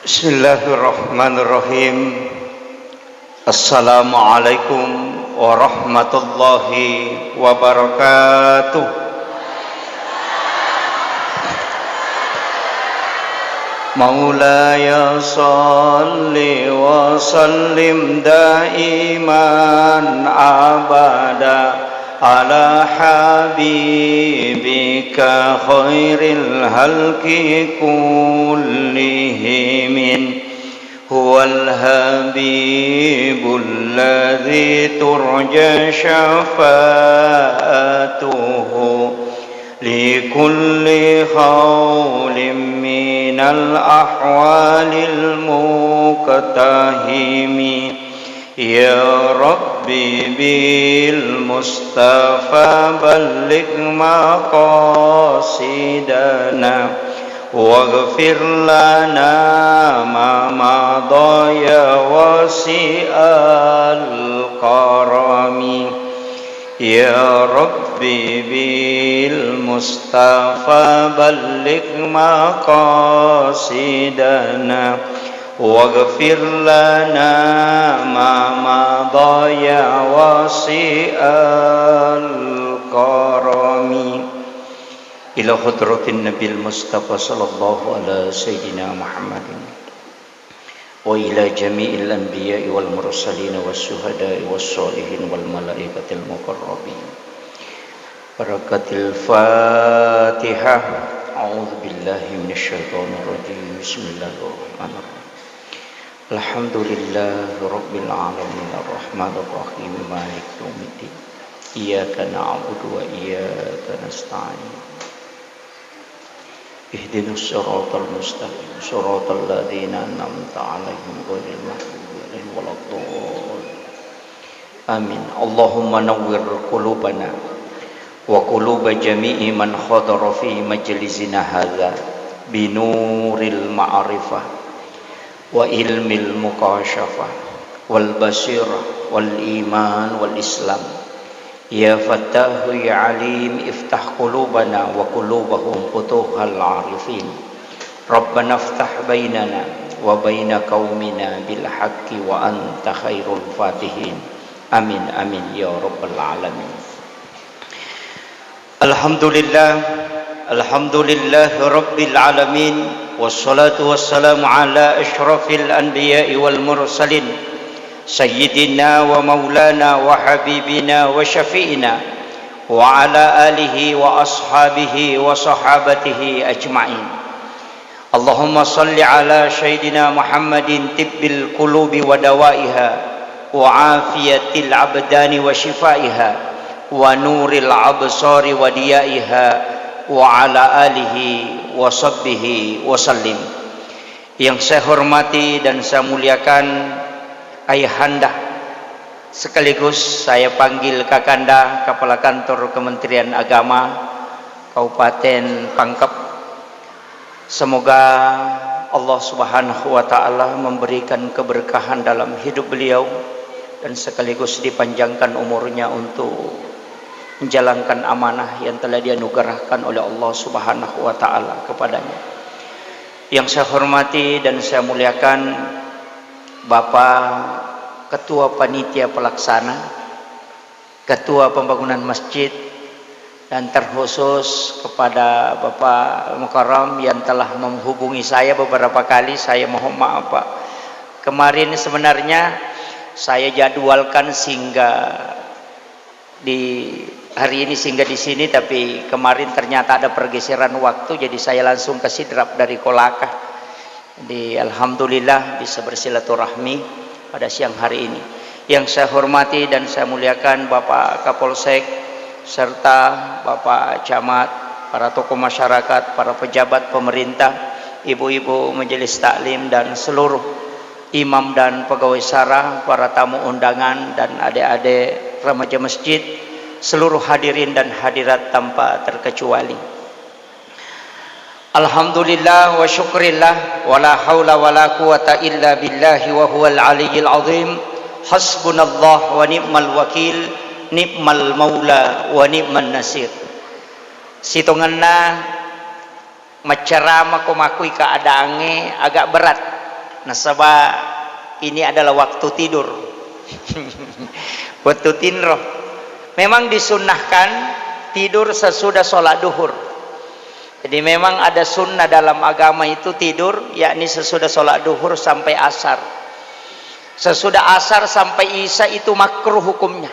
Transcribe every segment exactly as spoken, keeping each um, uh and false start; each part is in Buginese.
Bismillahirrahmanirrahim. Assalamualaikum warahmatullahi wabarakatuh. مولاي صل وسلم دائما أبدا على حبيبك خير الخلق كلهم. هو الحبيب الذي ترجى شفاعته لكل هول من الأهوال المقتحم. يا رب بالمصطفى بلغ مقاصدنا واغفر لنا ما مضى يا واسع الكرم. يا رب بالمصطفى بلغ مقاصدنا واغفر لنا ما مضى يا واسع الكرم. إلى حضرة النبي المصطفى صلى الله على سيدنا محمد وإلى جميع الأنبياء والمرسلين والشهداء والصالحين والملائكة المقربين. بركة الفاتحة. أعوذ بالله من الشيطان الرجيم. بسم الله الرحمن الرحيم. الحمد لله رب العالمين. الرحمن الرحيم. مالك يوم الدين. إياك نعبد وإياك نستعين. اهدنا الصراط المستقيم، صراط الذين أنعمت عليهم غير المغضوب عليهم ولا الضالين. آمين. اللهم نور قلوبنا وقلوب جميع من حضر في مجلسنا هذا بنور المعرفة وعلم المكاشفة والبصيرة والإيمان والإسلام. يا فتاح يا عليم افتح قلوبنا وقلوبهم فتوح العارفين. ربنا افتح بيننا وبين قومنا بالحق وأنت خير الفاتحين. آمين، آمين يا رب العالمين. الحمد لله، الحمد لله رب العالمين، والصلاة والسلام على أشرف الأنبياء والمرسلين، سيدنا ومولانا وحبيبنا وشفيعنا وعلى آله وأصحابه وصحابته أجمعين. اللهم صل على سيدنا محمد طب القلوب ودوائها وعافية الأبدان وشفائها ونور الأبصار وضيائها وعلى آله وصحبه وسلم. Yang saya hormati dan saya muliakan Ayahanda, sekaligus saya panggil Kakanda, Kepala Kantor Kementerian Agama Kabupaten Pangkep. Semoga Allah Subhanahu wa Ta'ala memberikan keberkahan dalam hidup beliau dan sekaligus dipanjangkan umurnya untuk menjalankan amanah yang telah dianugerahkan oleh Allah Subhanahu wa Ta'ala kepadanya. Yang saya hormati dan saya muliakan Bapak Ketua Panitia Pelaksana, Ketua Pembangunan Masjid, dan terkhusus kepada Bapak Mukarram yang telah menghubungi saya beberapa kali. Saya mohon maaf, Pak. Kemarin sebenarnya saya jadwalkan singgah di hari ini singgah di sini, tapi kemarin ternyata ada pergeseran waktu, jadi saya langsung ke Sidrap dari Kolaka. Jadi, alhamdulillah bisa bersilaturahmi pada siang hari ini. Yang saya hormati dan saya muliakan Bapak Kapolsek serta Bapak Camat, para tokoh masyarakat, para pejabat pemerintah, ibu-ibu majelis taklim, dan seluruh imam dan pegawai sara, para tamu undangan, dan adik-adik remaja masjid, seluruh hadirin dan hadirat tanpa terkecuali. Alhamdulillah wa syukrillah, wa la haula wa la quwata illa billahi wa huwal aliyyil azim. Hasbunallah wa ni'mal wakil, ni'mal maula wa ni'man nasir. Sitongenna maccarama ko makui keadaangnge agak berat, nasaba ini adalah waktu tidur. Waktu tinro. Memang disunnahkan tidur sesudah sholat duhur. Jadi memang ada sunnah dalam agama itu tidur, yakni sesudah sholat duhur sampai asar. Sesudah asar sampai isya itu makruh hukumnya.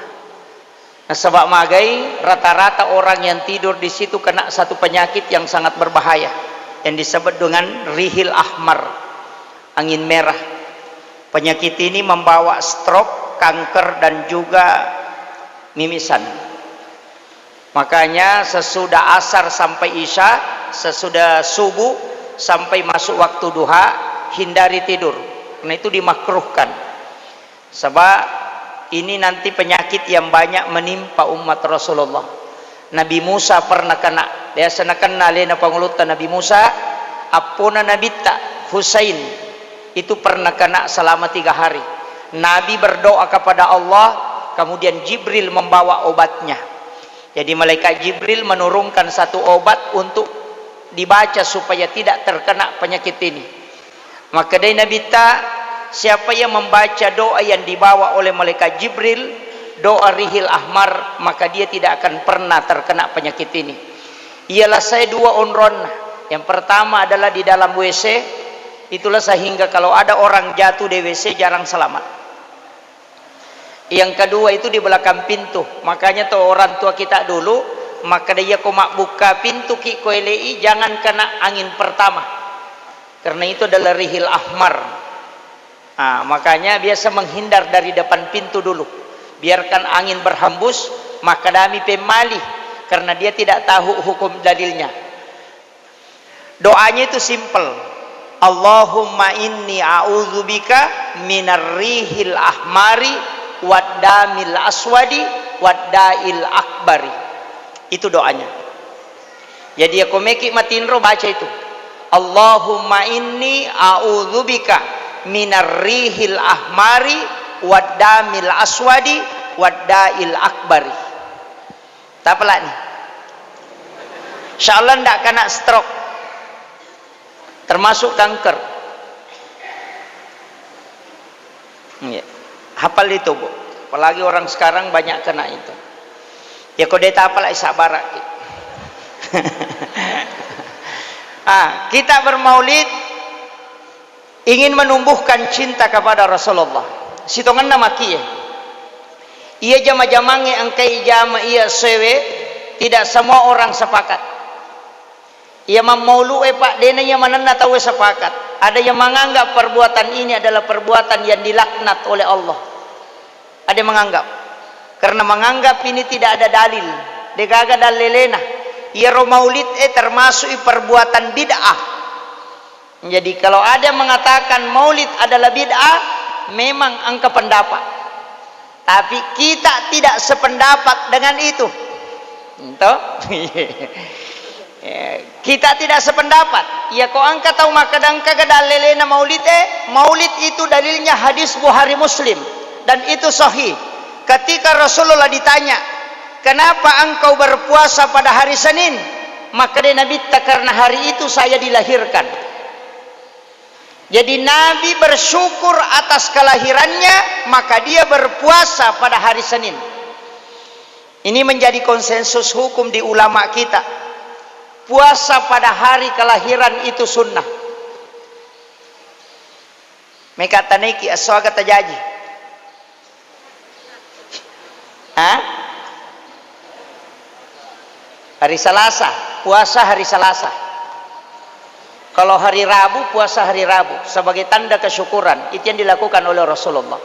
Nasaba magai, rata-rata orang yang tidur di situ kena satu penyakit yang sangat berbahaya, yang disebut dengan rihil ahmar, angin merah. Penyakit ini membawa stroke, kanker, dan juga mimisan. Makanya sesudah asar sampai isya, sesudah subuh sampai masuk waktu duha, hindari tidur. Karena itu dimakruhkan. Sebab ini nanti penyakit yang banyak menimpa umat Rasulullah. Nabi Musa pernah kena, biasa nakenna alena pangulutta Nabi Musa, appona Nabitta Husain itu pernah kena selama tiga hari. Nabi berdoa kepada Allah, kemudian Jibril membawa obatnya. Jadi malaikat Jibril menurunkan satu obat untuk dibaca supaya tidak terkena penyakit ini. Makkedai Nabitta, siapa yang membaca doa yang dibawa oleh malaikat Jibril, doa rihil ahmar, maka dia tidak akan pernah terkena penyakit ini. Ialah saya dua onronna. Yang pertama adalah di dalam W C, itulah sehingga kalau ada orang jatuh di W C jarang selamat. Yang kedua itu di belakang pintu. Makanya tuh orang tua kita dulu, maka dia ko mabbuka pintu ki ko elei, jangan kena angin pertama. Karena itu adalah rihil ahmar. Nah, makanya biasa menghindar dari depan pintu dulu. Biarkan angin berhembus, maka dami pemali. Karena dia tidak tahu hukum dalilnya. Doanya itu simple. Allahumma inni a'udzubika minar rihil ahmari wad damil aswadi wad dail akbari. Itu doanya. Jadi ya komeki matinro baca itu. Allahumma inni a'udzubika minar rihil ahmari wad damil aswadi wad dail akbari. Tapalani. Insyaallah ndak kena stroke. Termasuk kanker. Iya. Hafal itu, Bu. Apalagi orang sekarang banyak kena itu. Ya kode tapalai sabaraki. Ah, kita bermaulid ingin menumbuhkan cinta kepada Rasulullah. Sitongenna makie. Iya jama-jamangnge engkai jama iya sewe, tidak semua orang sepakat. Iya mammaulu'e, Pak, dena iya manenna tauwe sepakat. Ada yang menganggap perbuatan ini adalah perbuatan yang dilaknat oleh Allah. Ada yang menganggap. Karena menganggap ini tidak ada dalil. Degaga dalelena. Iyaro maulid e termasuk perbuatan bid'ah. Jadi, kalau ada yang mengatakan maulid adalah bid'ah, memang engka pendapat. Tapi kita tidak sependapat dengan itu. Ento? Ya, kita tidak sependapat. Ya, ko engka tau makkeda engka ga dalelena maulid e, maulid itu dalilnya hadis Bukhari Muslim. Dan itu sahih. Ketika Rasulullah ditanya, "Kenapa engkau berpuasa pada hari Senin?" Makkeda Nabitta, "Karena hari itu saya dilahirkan." Jadi Nabi bersyukur atas kelahirannya, maka dia berpuasa pada hari Senin. Ini menjadi konsensus hukum di ulama kita. Puasa pada hari kelahiran itu sunnah. Meka taneki aswaga tajaji. Hah? Hari Salasa, puasa hari Salasa. Kalau hari Rabu, puasa hari Rabu sebagai tanda kesyukuran. Itu yang dilakukan oleh Rasulullah.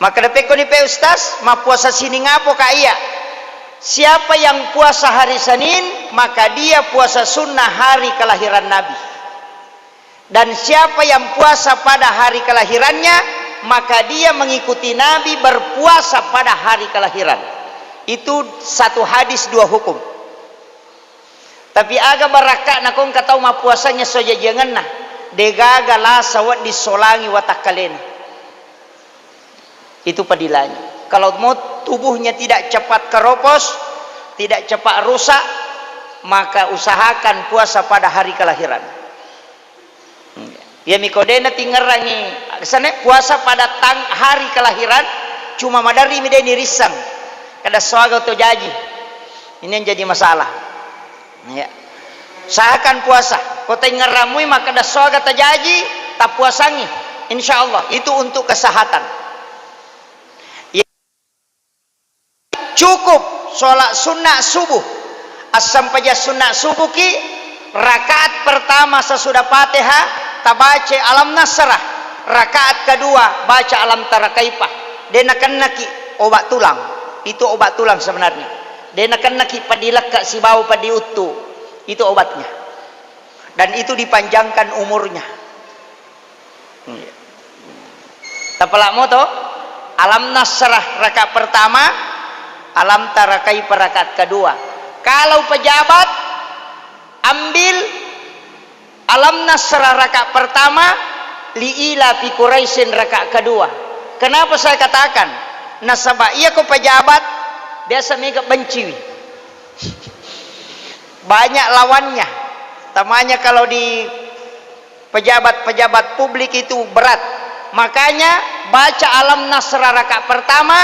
Maka dapekko ni pe Ustaz, mappuasa sining apo ka iya? Siapa yang puasa hari Senin, maka dia puasa sunnah hari kelahiran Nabi. Dan siapa yang puasa pada hari kelahirannya, maka dia mengikuti Nabi berpuasa pada hari kelahiran. Itu satu hadis dua hukum. Tapi aga barakka'na kongka tau mappuasangnge sojajiangenna, degaga lasa wedding solangi watakkalena. Itu padilanya. Kalau mau tubuhnya tidak cepat keropos, tidak cepat rusak, Maka usahakan puasa pada hari kelahiran. Iya miko de' natingngerangngi, senne puasa pada tang-, hari kelahiran, cuma maderri mi de' nirisseng. Kada suaga to jaji. Ini yang jadi masalah. Ya. Usahakan puasa. Ko taingngeramui makkeda suaga tajaji, tappuasangi. Insya Allah, itu untuk kesehatan. Cukup sholat sunnah subuh. Assempajang sunnah subuh ki, rakaat pertama sesudah Fatihah, tabaca Alam Nasrah. Rakaat kedua, baca Alam Tara Kaifa. De' nakennaki obat tulang. Itu obat tulang sebenarnya. De' nakennaki peddi lekka sibawa peddi uttu. Itu obatnya. Dan itu dipanjangkan umurnya. Iya. Tapalamo to, Alam Nasrah rakaat pertama, Alam Tara Kaifa rakaat kedua. Kalau pejabat, ambil Alam Nasrah rakaat pertama, Li ila fi Quraisyin rakaat kedua. Kenapa saya katakan? Nasaba iya ko pejabat, biasa mega benciwi. Banyak lawannya. Tamanya kalau di pejabat-pejabat publik itu berat. Makanya baca Alam Nasrah rakaat pertama,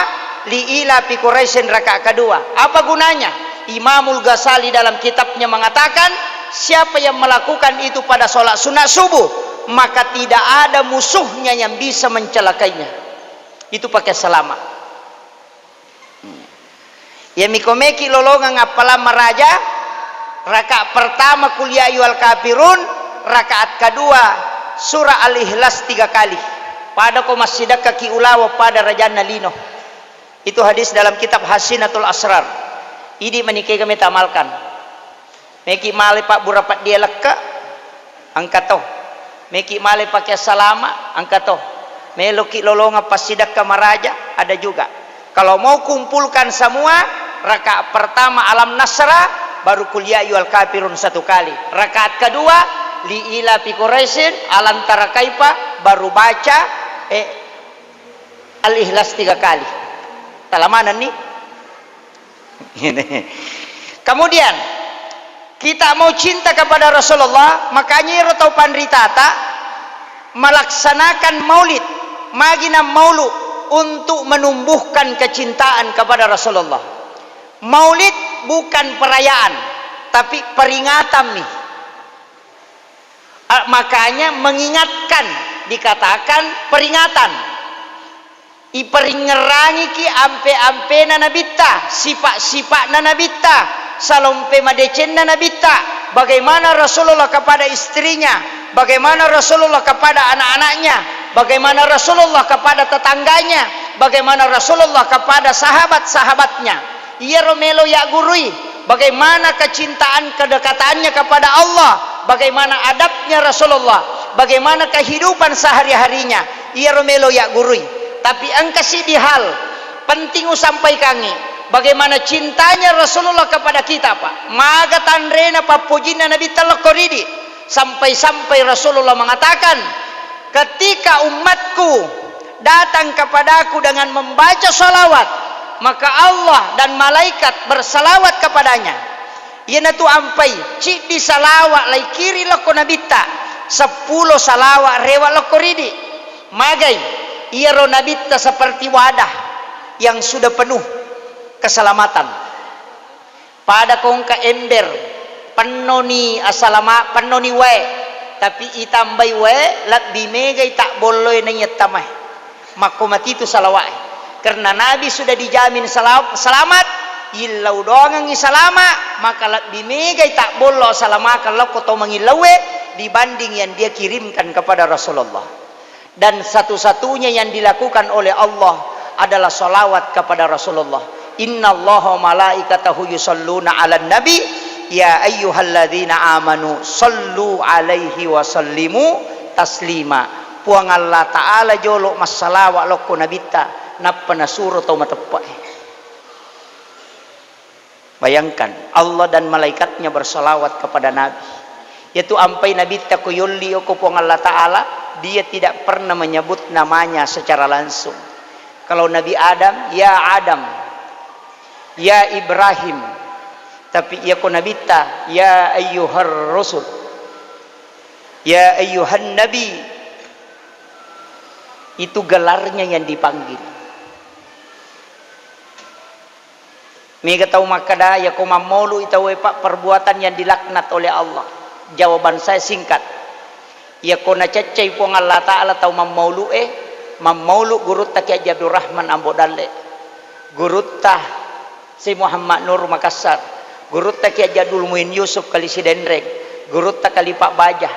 Li ila fi Quraisyin rakaat kedua. Apa gunanya? Imamul Ghazali dalam kitabnya mengatakan, siapa yang melakukan itu pada sholat sunat subuh, maka tidak ada musuhnya yang bisa mencelakainya. Itu pakai selamat. Iya miko meki lolongeng appalang maraja, rakaat pertama Qul ya ayyuhal kafirun, rakaat kedua surah Al-Ikhlas tiga kali. Pada ko massidekka ki ulawa pada rajanna lino. Itu hadis dalam kitab Hasinatul Asrar. Idi manikega meta amalkan. Meki male pabbura peddi lekka, engka to. Meki male pake salama, engka to. Meloki lolongeng passidekka maraja, ada juga. Kalau mau kumpulkan semua, rakaat pertama Alam Nasrah, baru Qul ya ayyuhal kafirun satu kali. Rakaat kedua, Li ila fi Quraisyin, Alam Tara Kaifa, baru baca, eh, Al-Ikhlas tiga kali. Talamanenni? Kemudian, kita mau cinta kepada Rasulullah, makanya iro tau panritata melaksanakan maulid, magi na maulu untuk menumbuhkan kecintaan kepada Rasulullah. Maulid bukan perayaan, tapi peringatan mi. A, makanya mengingatkan dikatakan peringatan. Iperingngerangiki ampe-ampena Nabitta, sipa-sipa'na Nabitta, salompe madecenna Nabitta, bagaimana Rasulullah kepada istrinya, bagaimana Rasulullah kepada anak-anaknya, bagaimana Rasulullah kepada tetangganya, bagaimana Rasulullah kepada sahabat-sahabatnya. Iyaro melo yaggurui, bagaimana kecintaan kedekatannya kepada Allah, bagaimana adabnya Rasulullah, bagaimana kehidupan sehari-harinya. Iyaro melo yaggurui. Tapi engka siddi hal penting usampaikangngi, bagaimana cintanya Rasulullah kepada kita, Pak. Maga tanrena pappojinna Nabitta lokko ridi, sampai-sampai Rasulullah mengatakan, ketika umatku datang kepadaku dengan membaca salawat, maka Allah dan malaikat bersalawat kepadanya. Iyanatu ampai, ciddi salawat laikiri lokko Nabitta, seppulo salawat rewa lokko ridi. Magai, iyaro Nabitta seperti wadah yang sudah penuh keselamatan. Pada ko engka ember, pennoni asalama-, pennoni wae, tapi itambai wae, lebbi megai tabbolloe naiya tamae. Makko matitu salawae. Karena Nabi sudah dijamin sela-, selamat, illau doangengngi salama, maka lebbi megai tabbollo asalamakeng lokko to mangillaue dibanding yang dia kirimkan kepada Rasulullah. Dan satu-satunya yang dilakukan oleh Allah adalah salawat kepada Rasulullah. Innallaha wa malaikatahu yusalluna 'alan nabi, ya ayyuhalladzina amanu sallu 'alaihi wa sallimu taslima. Puang Allah Ta'ala jolo massalawa lokko Nabitta, nappa nasuro tau mateppe'e. Bayangkan, Allah dan malaikatnya bersalawat kepada Nabi. Yaitu ampai Nabitta ko yolli okko Puang Allah Ta'ala, dia tidak pernah menyebut namanya secara langsung. Kalau Nabi Adam, ya Adam, ya Ibrahim, Tapi iyako nabitta, ya ayyuhar rasul, ya ayyuhan nabi, itu gelarnya yang dipanggil. Mega tau makkeda, iyako mammaulu'i tauwe, Pak, perbuatan yang dilaknat oleh Allah. Jawaban saya singkat. Iyako nacaccai Puang Allah Ta'ala tau mammaulu'e, mammaulu' gurutta Kiai Haji Abdul Rahman Ambo Dalle, gurutta Syekh Muhammad Nur Makassar, gurutta Kiai Haji Abdul Muin Yusuf Kali Sidenreng, gurutta Kali Pak Baja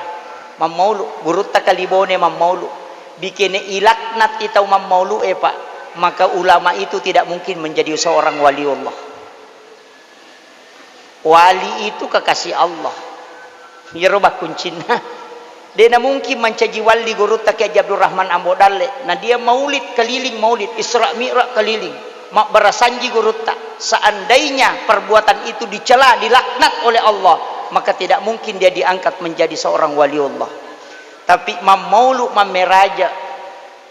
mammaulu', gurutta Kali Bone mammaulu'. Bikene ilaknat i tau mammaulu'e, Pak, maka ulama itu tidak mungkin menjadi seorang waliullah. Wali itu kekasih Allah. Iyaro bakkuncinna. De' namungkin mancaji wali gurutta Kiai Haji Abdul Rahman Ambo Dalle. Na dia maulid keliling, maulid Isra Mi'raj keliling. Mabbarasanji gurutta. Seandainya perbuatan itu dicela, dilaknat oleh Allah, maka tidak mungkin dia diangkat menjadi seorang waliullah. Tapi mammaulu' mammeraja,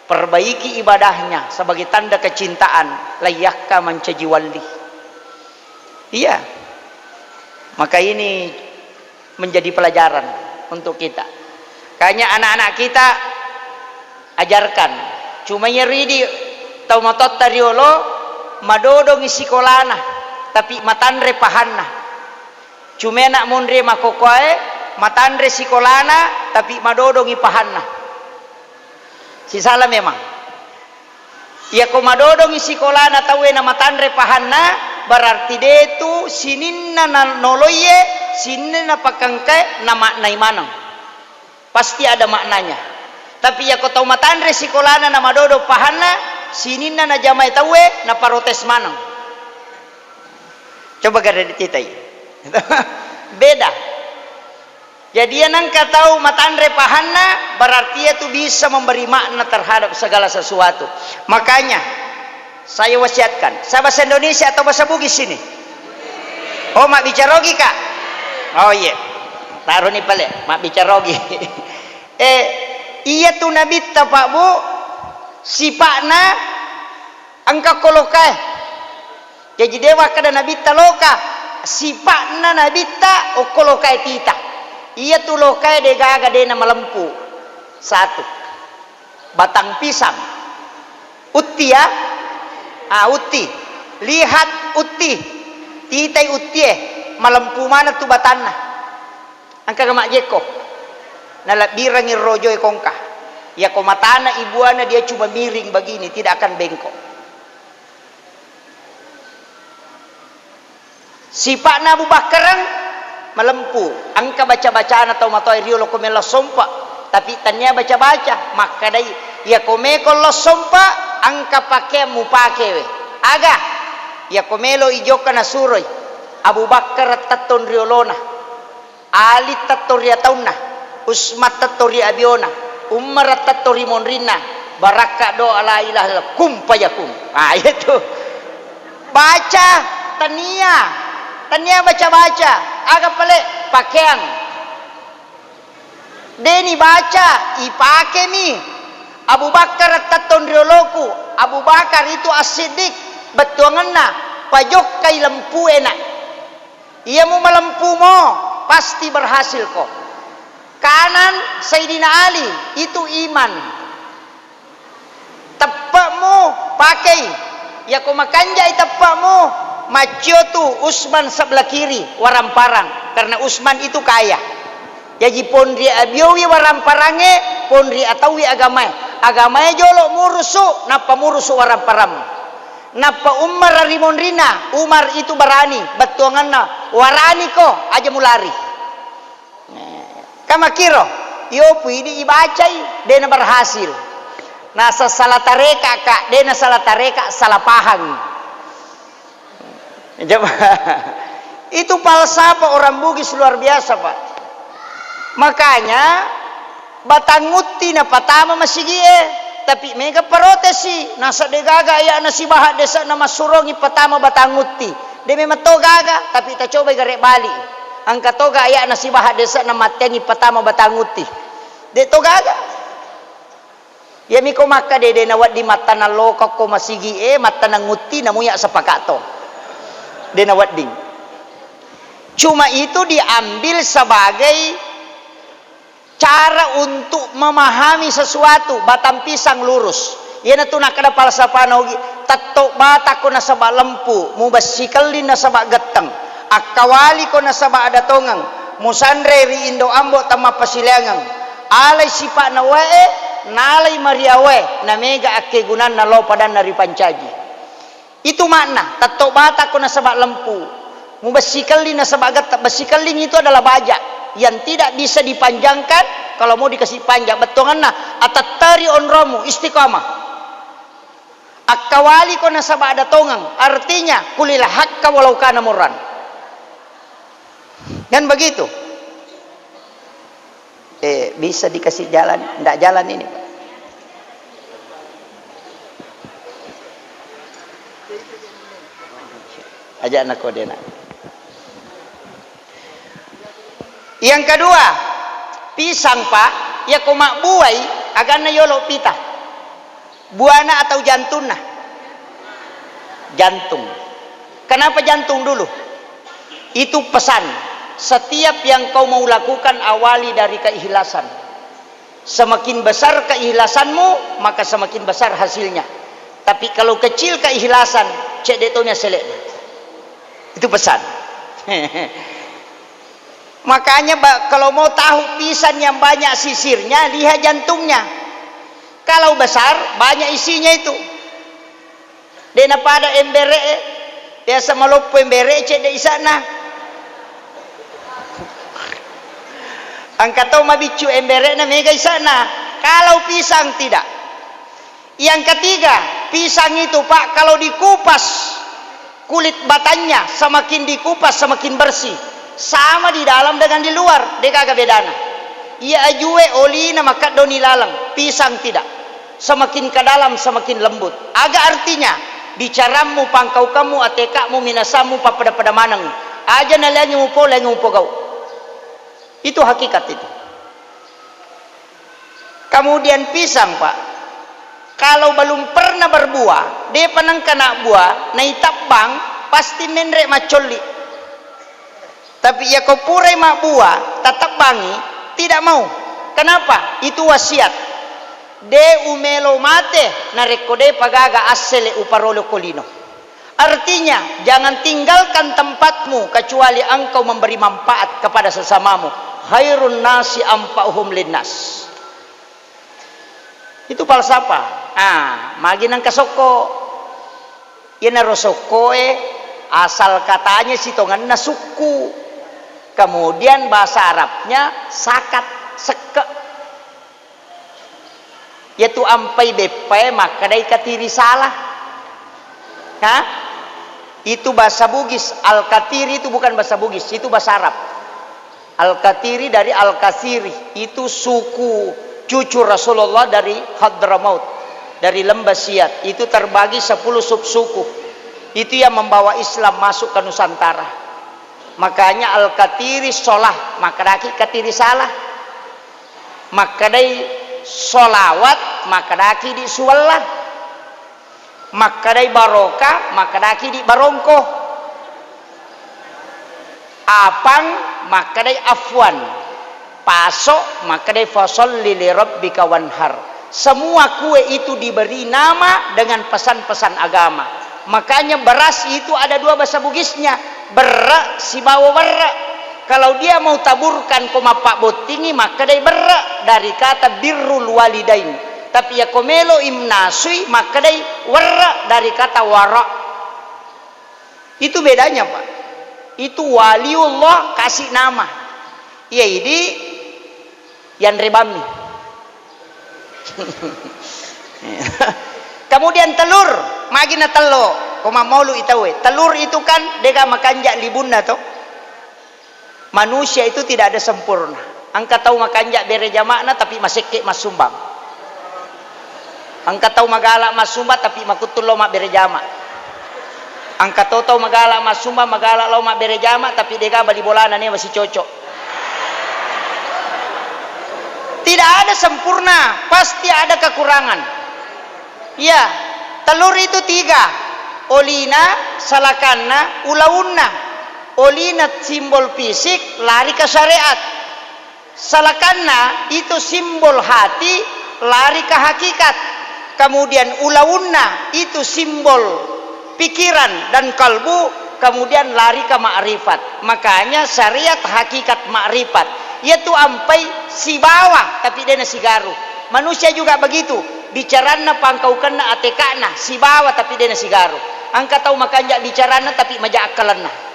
perbaiki ibadahnya sebagai tanda kecintaan, layyakka mancaji wali. Iya. Maka ini menjadi pelajaran untuk kita. Makanya anak-anak kita ajarkan. Cuma iya ridi tau matotta riolo madodongi sikolana, tapi matanre pahanna. Cuma anak monri makkokkoe matanre sikolana, tapi madodongi pahanna. Sisala memang. Iyako madodongi sikolana tauwe namatanre pahanna, berarti de'tu sininna na-, noloiye, sininna pakengkae namaknai maneng. Pasti ada maknanya. Tapi iyako tau matanre sikolana namadodo pahanna, sininna najamai tauwe naparotes maneng. Coba gare dititai. Beda. Jadi, iya nengka tau matanre pahanna, berarti iya tu bisa memberi makna terhadap segala sesuatu. Makanya, saya wasiatkan, saya bahasa Indonesia atau bahasa Bugis sini? Oh, mabbicara Ogi, Kak? Oh, iya. Taroni pale, mabbicara Ogi. Eh, iya tu nabitta, Pak, Bu, sipa'na engka kolokae. Jaji, de' wakkeda nabitta loka, sipa'na nabitta okko lokae tita. Iya tu lokae de' gaga, de' namalempu. Satu. Batang pisang. Utti, ya? Ah, utti. Lihat utti. Titai uttie. Malempu maneng tu batanna. Engkaga majjekko? Nalebbirengngi rojoe kongka. Iyako matana ibuana dia cuma miring begini, tidak akan bengkok. Sipa'na Abu Bakkareng malempu, engka baca-bacana tau matoa riolo ko melo sompa, tapi tania baca-baca, makkedai, iyako meko lo sompa, engka pakeang mupakewe. Aga? Iyako melo ijokka nasuroi, Abu Bakkar tettong riolona. Ali tetto ri ataunna, Usman tetto ri abiona, Umar tetto ri monrinna, barakka doa la ilaha illallah, kun fayakun. Ah, itu. Baca tania, tania baca-baca, aga pale pakeang. Deni baca, ipakemi. Abu Bakar tetto ri oloku, Abu Bakar itu As-Siddiq, bettuangenna, pajokkai lempuena. Iya mu malempumo, pasti berhasil ko. Kanan Sayyidina Ali, itu iman. Teppe'mu pakei. Yako makanjai teppe'mu, maccio tu Usman sebelah kiri, waramparang. Karena Usman itu kaya. Jaji ponri abiowi waramparangnge, ponri ataui agamae. Agamae jolo murusu, nappa murusu waramparang. Nappa Umar ri monrinna, Umar itu barani, bettuanganna, "Waraniko, aja mulari." Kamakiro, iyo puidi ibacai, dena berhasil. Nasa salah tareka, Kak, dena salah tareka, salah paham. Coba. Itu falsafah orang Bugis luar biasa, Pak. Makanya, Batang Utti napatama masigi'e, tapi mega parotesi, nasa degaga aya'na sibaha dese'na massurongi patama Batang Utti. De memang to gaga, tapi tacobai gare bali. Engka toga aya'na sibaha dese'na matteangi patama Batang Utti. De to gaga. Iyami ko makkeda de nawedding mattanang lokokko masigi'e, mattanang utti, namuya sapakato. De nawedding. Cuma itu diambil sebagai cara untuk memahami sesuatu, batang pisang lurus. Iyanatu nakkeda falsafana Ogi, tetto batakko nasaba lempu, mubessi kelling nasaba getteng, akkawaliko nasaba ada tongeng, musanre ri indo ambo temmapasileangeng, alai sipa'na wae, nalai mariawae, namega akkegunanna lao padanna ripancaji. Itu makna, tetto batakko nasaba lempu, mubessi kelling nasaba gette. Bessi kelling itu adalah baja yang tidak bisa dipanjangkan, kalau mau dikasih panjang, bettuanna, atetteri onromu, istiqamah. Akkawaliko nasaba ada tongeng, artinya kulil hakka walau kana murran. Kan begitu? Eh, bisa dikasih jalan? Ndak jalan ini, Pak. Ajak anak kau dia, nak. Yang kedua, pisang, Pak, ya ko mabbuai, aganna yolo pita. Buana atau jantunna? Jantung. Kenapa jantung dulu? Itu pesan. Setiap yang kau mau lakukan, awali dari keikhlasan. Semakin besar keikhlasanmu, maka semakin besar hasilnya. Tapi kalau kecil keikhlasan, cedde tomi asselekna. Itu pesan. Makanya, ba-, kalau mau tahu pisang yang banyak sisirnya, lihat jantungnya. Kalau besar, banyak isinya itu. De' napada embere', biasa maloppo embere', cedde' isa'na. Engka to mabiccu embere'na, mega isa'na. Kalau pisang tidak. Yang ketiga, pisang itu, Pak, kalau dikupas, kulit batangnya semakin dikupas, semakin bersih. Sama di dalam dengan di luar, de' gaga bedana. Iya ajue olina makeddoni laleng, pisang tidak. Semakin ke dalam, semakin lembut. Aga artinya? Bicarammu, pangkaukammu, ateka'mu, minasammu, pappada-pada maneng. Aja naleangi mupo, leangi mupogau. Itu hakikat itu. Kemudian pisang, Pak, kalau belum pernah berbuah, de'pa nengka nabbuah, naitabbang, pasti menre' maccolli. Tapi iya ko purai mabbuah, tatebbangi, tidak mau. Kenapa? Itu wasiat. De' umelo mate, narekko de'pa gaga assele' uparolo ko lino. Artinya, jangan tinggalkan tempatmu kecuali engkau memberi manfaat kepada sesamamu. Khairun nasi anfa'uhum linnas. Itu falsafah. Ah, magi nengka sokko. Iyanaro sokkoe, asal katanya sitongenna sukku. Kemudian bahasa Arabnya sakat, sekke'. Iyatu ampai beppae makkedai katiri salah. Ha? Itu bahasa Bugis. Al-Katiri itu bukan bahasa Bugis, itu bahasa Arab. Al-Katiri dari Al-Kasiri, itu suku cucu Rasulullah dari Hadramaut, dari Lembah Siat. Itu terbagi sepuluh subsuku. Itu yang membawa Islam masuk ke Nusantara. Makanya Al-Katiri solah, makkedaki katiri salah. Makkedai solawat, makkedaki di suwella. Makkedai baroka, makkedaki di barongko. Apang, makkedai afwan. Paso, makkedai fasalli li rabbika wanhar. Semua kue itu diberi nama dengan pesan-pesan agama. Makanya beras itu ada dua bahasa Bugisnya, berre' sibawa werre'. Kalau dia mau taburkan ko mappabbottingi, makkedai berre' dari kata birrul walidain. Tapi iya ko melo imnasui, makkedai werre' dari kata wara'. Itu bedanya, Pak. Itu waliullah kasih nama. Iya, idi yanre bammi. Kemudian telur, magi na tello, ko mammaulu i tauwe. Telur itu kan dega makanja libunna to. Manusia itu tidak ada sempurna. Engka tau makanja bere jama'na tapi masekke massumbang. Engka tau magala massumbang tapi makuttu lao mabbere jama'. Engka to tau magala massumbang, magala lao mabbere jama' tapi dega bali bolana newa sicocok. Tidak ada sempurna, pasti ada kekurangan. Iya, telur itu tiga, olina, salakanna, ulaunna. Polina simbol fisik, lari ke syariat. Salakanna itu simbol hati, lari ke hakikat. Kemudian ulaunna itu simbol pikiran dan kalbu, kemudian lari ke makrifat. Makanya syariat, hakikat, makrifat. Yaitu ampai sibawa tapi dena sigaru. Manusia juga begitu. Bicaranna pangkaukenna ateka'na sibawa tapi dena sigaru. Engka tau makanja bicaranna tapi maja akkalenna.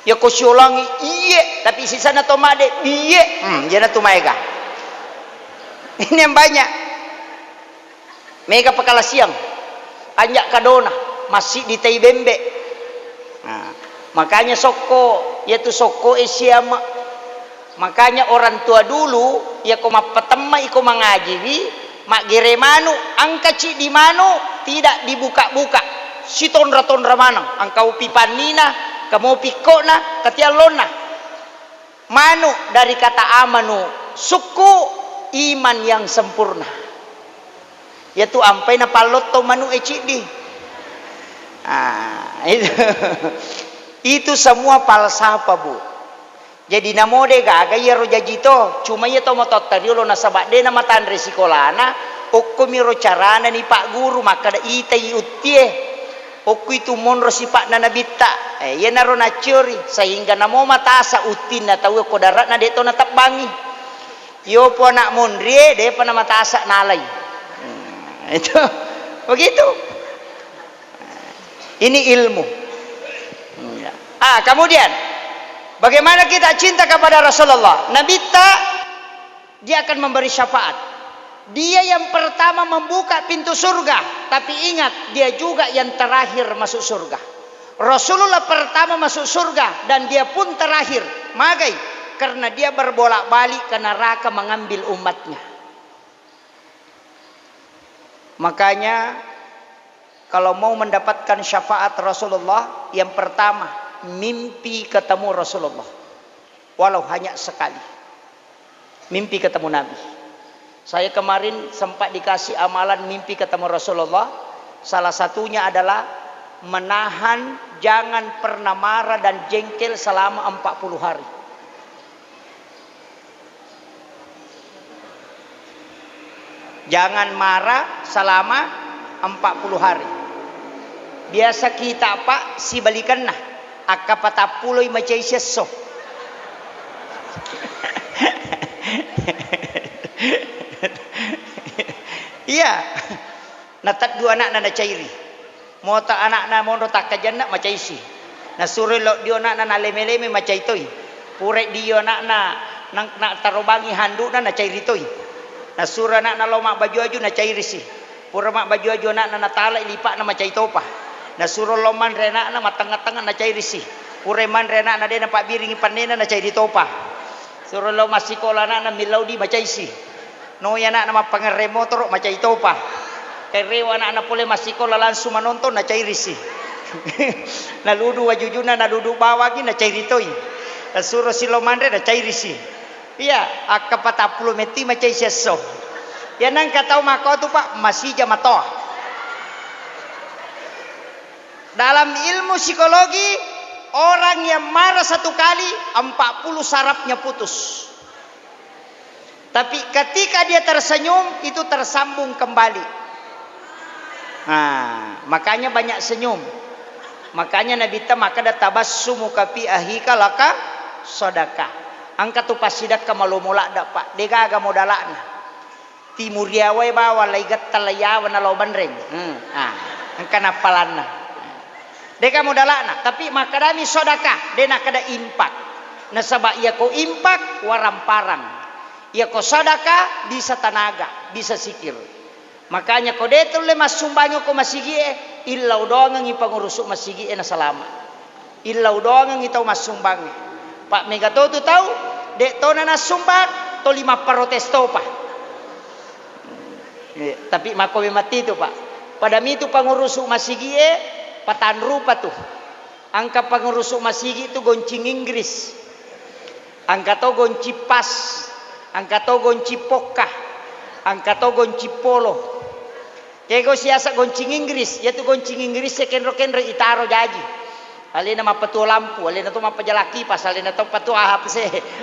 Yako siolangi, "Iye," tapi sisana to madde, "Biye." Hmm, jana tu maega. Ini yang banyak. Mega pakalasiang. Anja kadona, masih di tai bembe. Nah, makanya sokko, yaitu sokko e siama. Makanya orang tua dulu, yako mappatemma iko mangajiwi, maggere manu, engka ciddi manu, tidak dibuka-buka. Sitonra-tonra maneng, engka upi pannina, kamopi ikkona, katiallonna. Manu dari kata amanu, sukku, iman yang sempurna. Yaitu ampai napallotto manu e ciddi. Ah, itu. Itu semua falsafah, Bu. Jadi namo de gaga iyaro jaji to, cuma iya to matotta riolo nasaba de namatanre sikolana, okkomiro carana ni Pak Guru makkada itai uttie. Okko itu monro sipa'na nabitta. Eh, iyanaro nacciori, sehingga namo matasa uttinna tau okko dare'na de to natebbangi. Yopo anak monrie, depa namatasa nalai. Hmm, itu. Begitu. Ini ilmu. Iya. Ah, kemudian, bagaimana kita cinta kepada Rasulullah? Nabitta, dia akan memberi syafaat. Dia yang pertama membuka pintu surga, tapi ingat, dia juga yang terakhir masuk surga. Rasulullah pertama masuk surga dan dia pun terakhir. Magai? Karena dia berbolak-balik ke neraka mengambil umatnya. Makanya, kalau mau mendapatkan syafaat Rasulullah, yang pertama, mimpi ketemu Rasulullah. Walau hanya sekali. Mimpi ketemu Nabi. Saya kemarin sempat dikasih amalan mimpi ketemu Rasulullah. Salah satunya adalah menahan, jangan pernah marah dan jengkel selama empat puluh hari. Jangan marah selama empat puluh hari. Biasa kita, Pak, sibalikenna. Akka patappuloi macai siesso. Iya. Nateddu ana'na nacairi. Mota ana'na monro takkajanna macaisi. Nasuroi loddio ana'na naleme-leme macai toi. Purai dio ana'na nang-, natarobangi handu'na nacairi toi. Nasuro ana'na lao mabbaju-aju nacairisi. Pura mabbaju-aju ana'na natalai lipa'na macai topa. Nasuro lao manre ana'na mattengnga-tengnga nacairisi. Purai manre ana'na de napabbiringi pannena nacairi topa. Suro lao massikola ana'na millau di macaisi. Noi ana'na mappangerre motoro, macai topa. Kerewa ana'na pole massikola langsung manontong, nacairisi. Naludu wajujuna, naludu bawangi, nacairi toi. Nasuro silao manre, nacairisi. Iya, akka patappulo metti macai siesso. Iya nangka tau makkotu, Pak, masija matoa. Dalam ilmu psikologi, orang yang marah satu kali, empat puluh sarafnya putus. Tapi ketika dia tersenyum, itu tersambung kembali. Nah, makanya banyak senyum. Makanya Nabitta makkeda, "Tabassumuka fi akhika laka sadaqah." Engka tu passidekka malomo ladde, Pak. Degaga modala'na. Timuriawae bawang laigetta laiyawa nalao banreng. Hmm, ah, engka nappalanna. Deka modala'na, tapi makkedami sodakah, de nakkeda impak. Nasaba iyako impak, waramparang. Iyako sodakah, bisa tanaga, bisa sikir. Makanya ko de tulle massumbangi ko masigie, illau doangengi pangurusu masigie nasalama. Illau doangengi tau massumbangnge. Pa mega to tu tau, de tona nassumbang, toli mapparotes topa. Eh, tapi makko memang titu, Pak. Pada mitu pangurusu masigie, patanrupa tu. Engka pangurusu masigi tu goncing Inggris. Engka to goncing pas, engka to goncing pokka, engka to goncing polo. Kego siasa goncing Inggris, yatu goncing Inggris e kenro-kenro itaro jaji. Alena mappatuo lampu, alena to mappajalang kipas, alena to patuo A H C,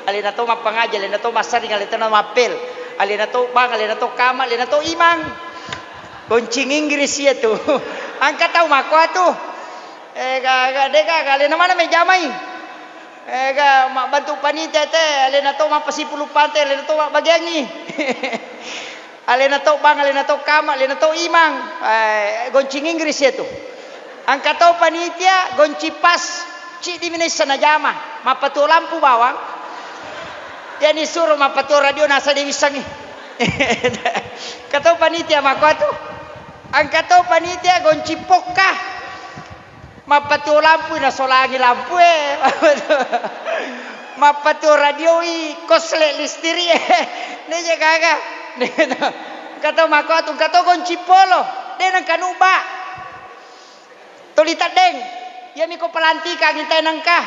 alena to mappangaji, alena to massaring, alena to mappel, alena to bank, alena to kama, alena to imang. Goncing Inggris iya tu. Engka tau makkuatu. Eh, ga, ga, de ga, ga, alena mana mejamai? Eh, ga, mabbantu panitia te, alena to mappasipulung pante, alena to mabbagiangngi. Alena to bank, alena to kama, alena to imang. Eh, goncing Inggris iya tu. Engka to panitia, goncing pas, ciddi mi naisseng najama, mappatuo lampu bawang. Iya nisuro mappatuo radio nasa de wissengngi. Engka to panitia makkuatu. Engka to panitia goncing pokka. Mappatuo lampui nasolangi lampue. Mappatuo radioi kosle listiri e. Neje gaga. Engka to makkuatu, engka to goncing polo. De nengka nubba. Toli teddeng. Iyami ko pelantikangi tae nengka.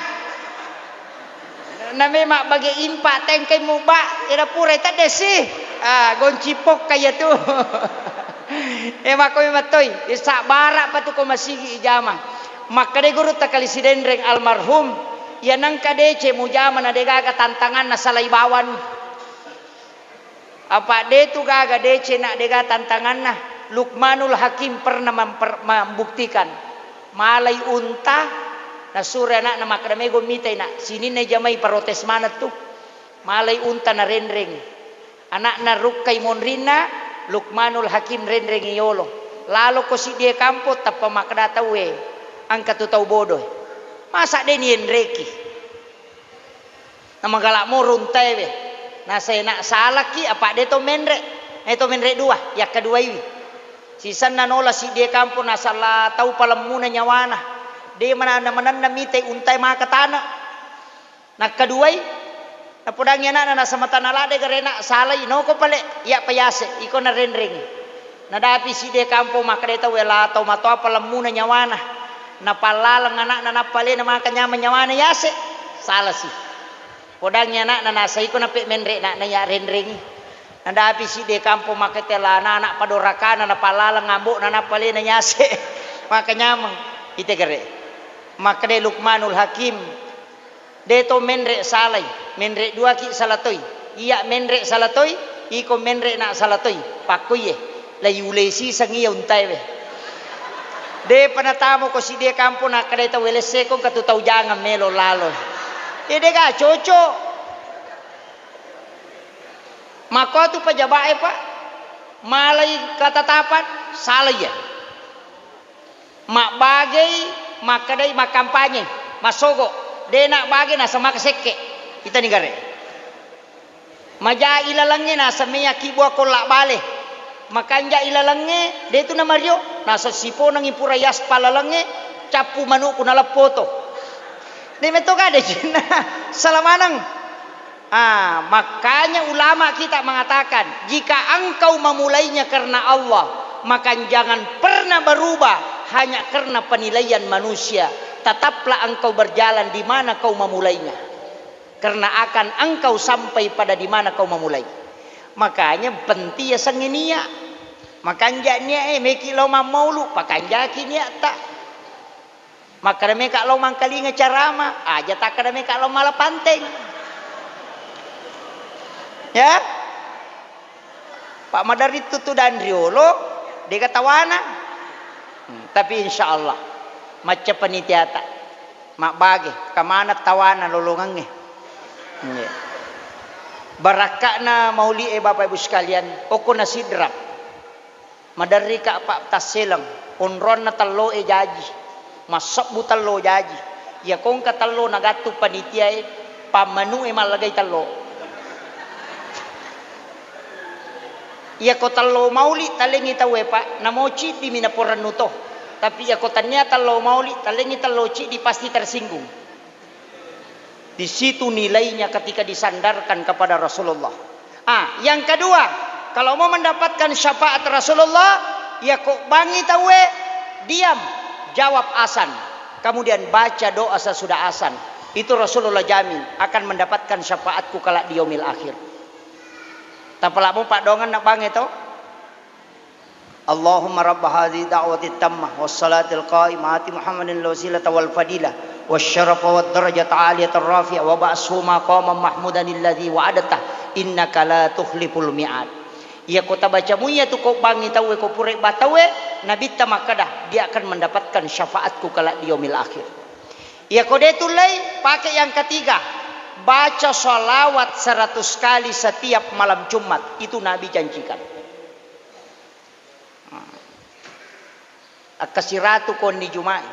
Name mabbage impa tengkai mubba, eda purai teddessi. Ah, goncing pokka iya tu. Eh, makko memang toi, eh, sabbara pa tu ko masigi ijama. Makkeda gurutta Kali Sidenreng almarhum, iya nengka deceng mujama na degaga tantanganna, salai bawang. Apa de tu gaga deceng na dega tantanganna. Luqmanul Hakim pernah memper-, membuktikan. Malai unta, nasuro anakna makkeda, "Mego mitai, Nak, sininna jamai protes maneng tu." Malai unta narenreng. Anakna rukkai monrinna, Luqmanul Hakim renrengi yolo. Laloko siddie kampong, tappa makkeda tauwe, "Engka tu tau bodoe. Masa de nienreki?" Namagala moro untaewe. Nasai, "Nak, salaki, apa de to menre. Eh, to menre dua, yakkaduaiwi." Sisenna nola siddie kampong, nasala tau palemmuna nyawana. De mana-, manenna mitai untae maka tana. Nakkaduai, napodangi anakna, nasama tana ladde garena, salai, noko pale, iya pa yase, iko narenreng. Nadapi siddie kampong makkeda tauwe, "La tau matoa palemmuna nyawana." Napallaleng anakna, nappa alena maka nyameng nyawana yase. Salasi. Podangi anakna, nasaiko nape menre na, na iya renrengi. Nadapi siddie kampong makkeda, "La ana-ana padorakana," napallaleng ambokna, nappa alena yase. Maka nyameng. Ite gare. Makkeda Luqmanul Hakim, "De to menre salai, menre duaki sala toi. Iya menre sala toi, iko menre na sala toi. Pakkoiye, laiulei siseng iya untaewe." Depa natamoko siddie kampong, nakkedai tau, "Welesseko engka tu tau jangang melo lalo." Iya dega cocok. Makko tu pejabat e, Pak. Malai ketetapan, salai iya. Mabbagei, makkedai makkampanye, massogo, de nabbage naseng maka sekke. Itani gare. Maja ilalengnge naseng meyaki bua kolla bale. Makanja ilalengnge, de tu namario, naseng siponengi pura yaspal lalengnge, cappu manuku naleppoto. De metto gade cinna, sala maneng. Ah, makanya ulama kita mengatakan, jika engkau memulainya karena Allah, maka jangan pernah berubah hanya karena penilaian manusia. Tetaplah engkau berjalan di mana kau memulainya. Karena akan engkau sampai pada di mana kau memulai. Makanya penting ya sengenia. Makanja nia e meki lo mammaulu, pakanjaki nia ta. Makkeda meka lao mangkalinga carama, aja takkeda meka lao mala panteng. Ya? Pak maderri tutu dan riolo, dega tawana. Hmm, tapi insya Allah, macca panitiata. Mabbage, kamana tawana lolongangnge. Iya. Barakka'na mauli e Bapak Ibu sekalian, okko na sidrap. Maderrika, Pak, tasseleng, onroanna tello e jaji, massebbu tello jaji. Iya kongka tello nagattu panitia e, pammanu e mallagai tello. Iyako tello mauli talengi tau e, Pak, namo ciddi mi naporennu to. Tapi iyako tania tello mauli, talengi tello ciddi pasti tersinggung. Di situ nilainya ketika disandarkan kepada Rasulullah. Ah, yang kedua, kalau mau mendapatkan syafaat Rasulullah, ya kok bangi tauwe, diam, jawab asan. Kemudian baca doa sesudah asan. Itu Rasulullah jamin akan mendapatkan syafaatku kelak di yaumil akhir. Tapalamo padongan nak bangi to? Allahumma rabb hadzihid da'watit tammah was salatil qa'imah ati Muhammadin al wasilata wal fadilah was syarafa wad darajatal aliyatar rafi'ah wa ba'atshu maqaman mahmudan alladzi wa'adtah innaka la tukhliful mi'ad. Iyako tabaca muiya tu ko bangngi tauwe, ko pura ba tauwe, Nabitta makkada, "Dia akan mendapatkan syafaatku kelak di yaumil akhir." Iyako de tullei, pake yang ketiga, baca salawat seratus kali setiap malam Jumat. Itu Nabi janjikan. Akkasiratu konni Juma'i.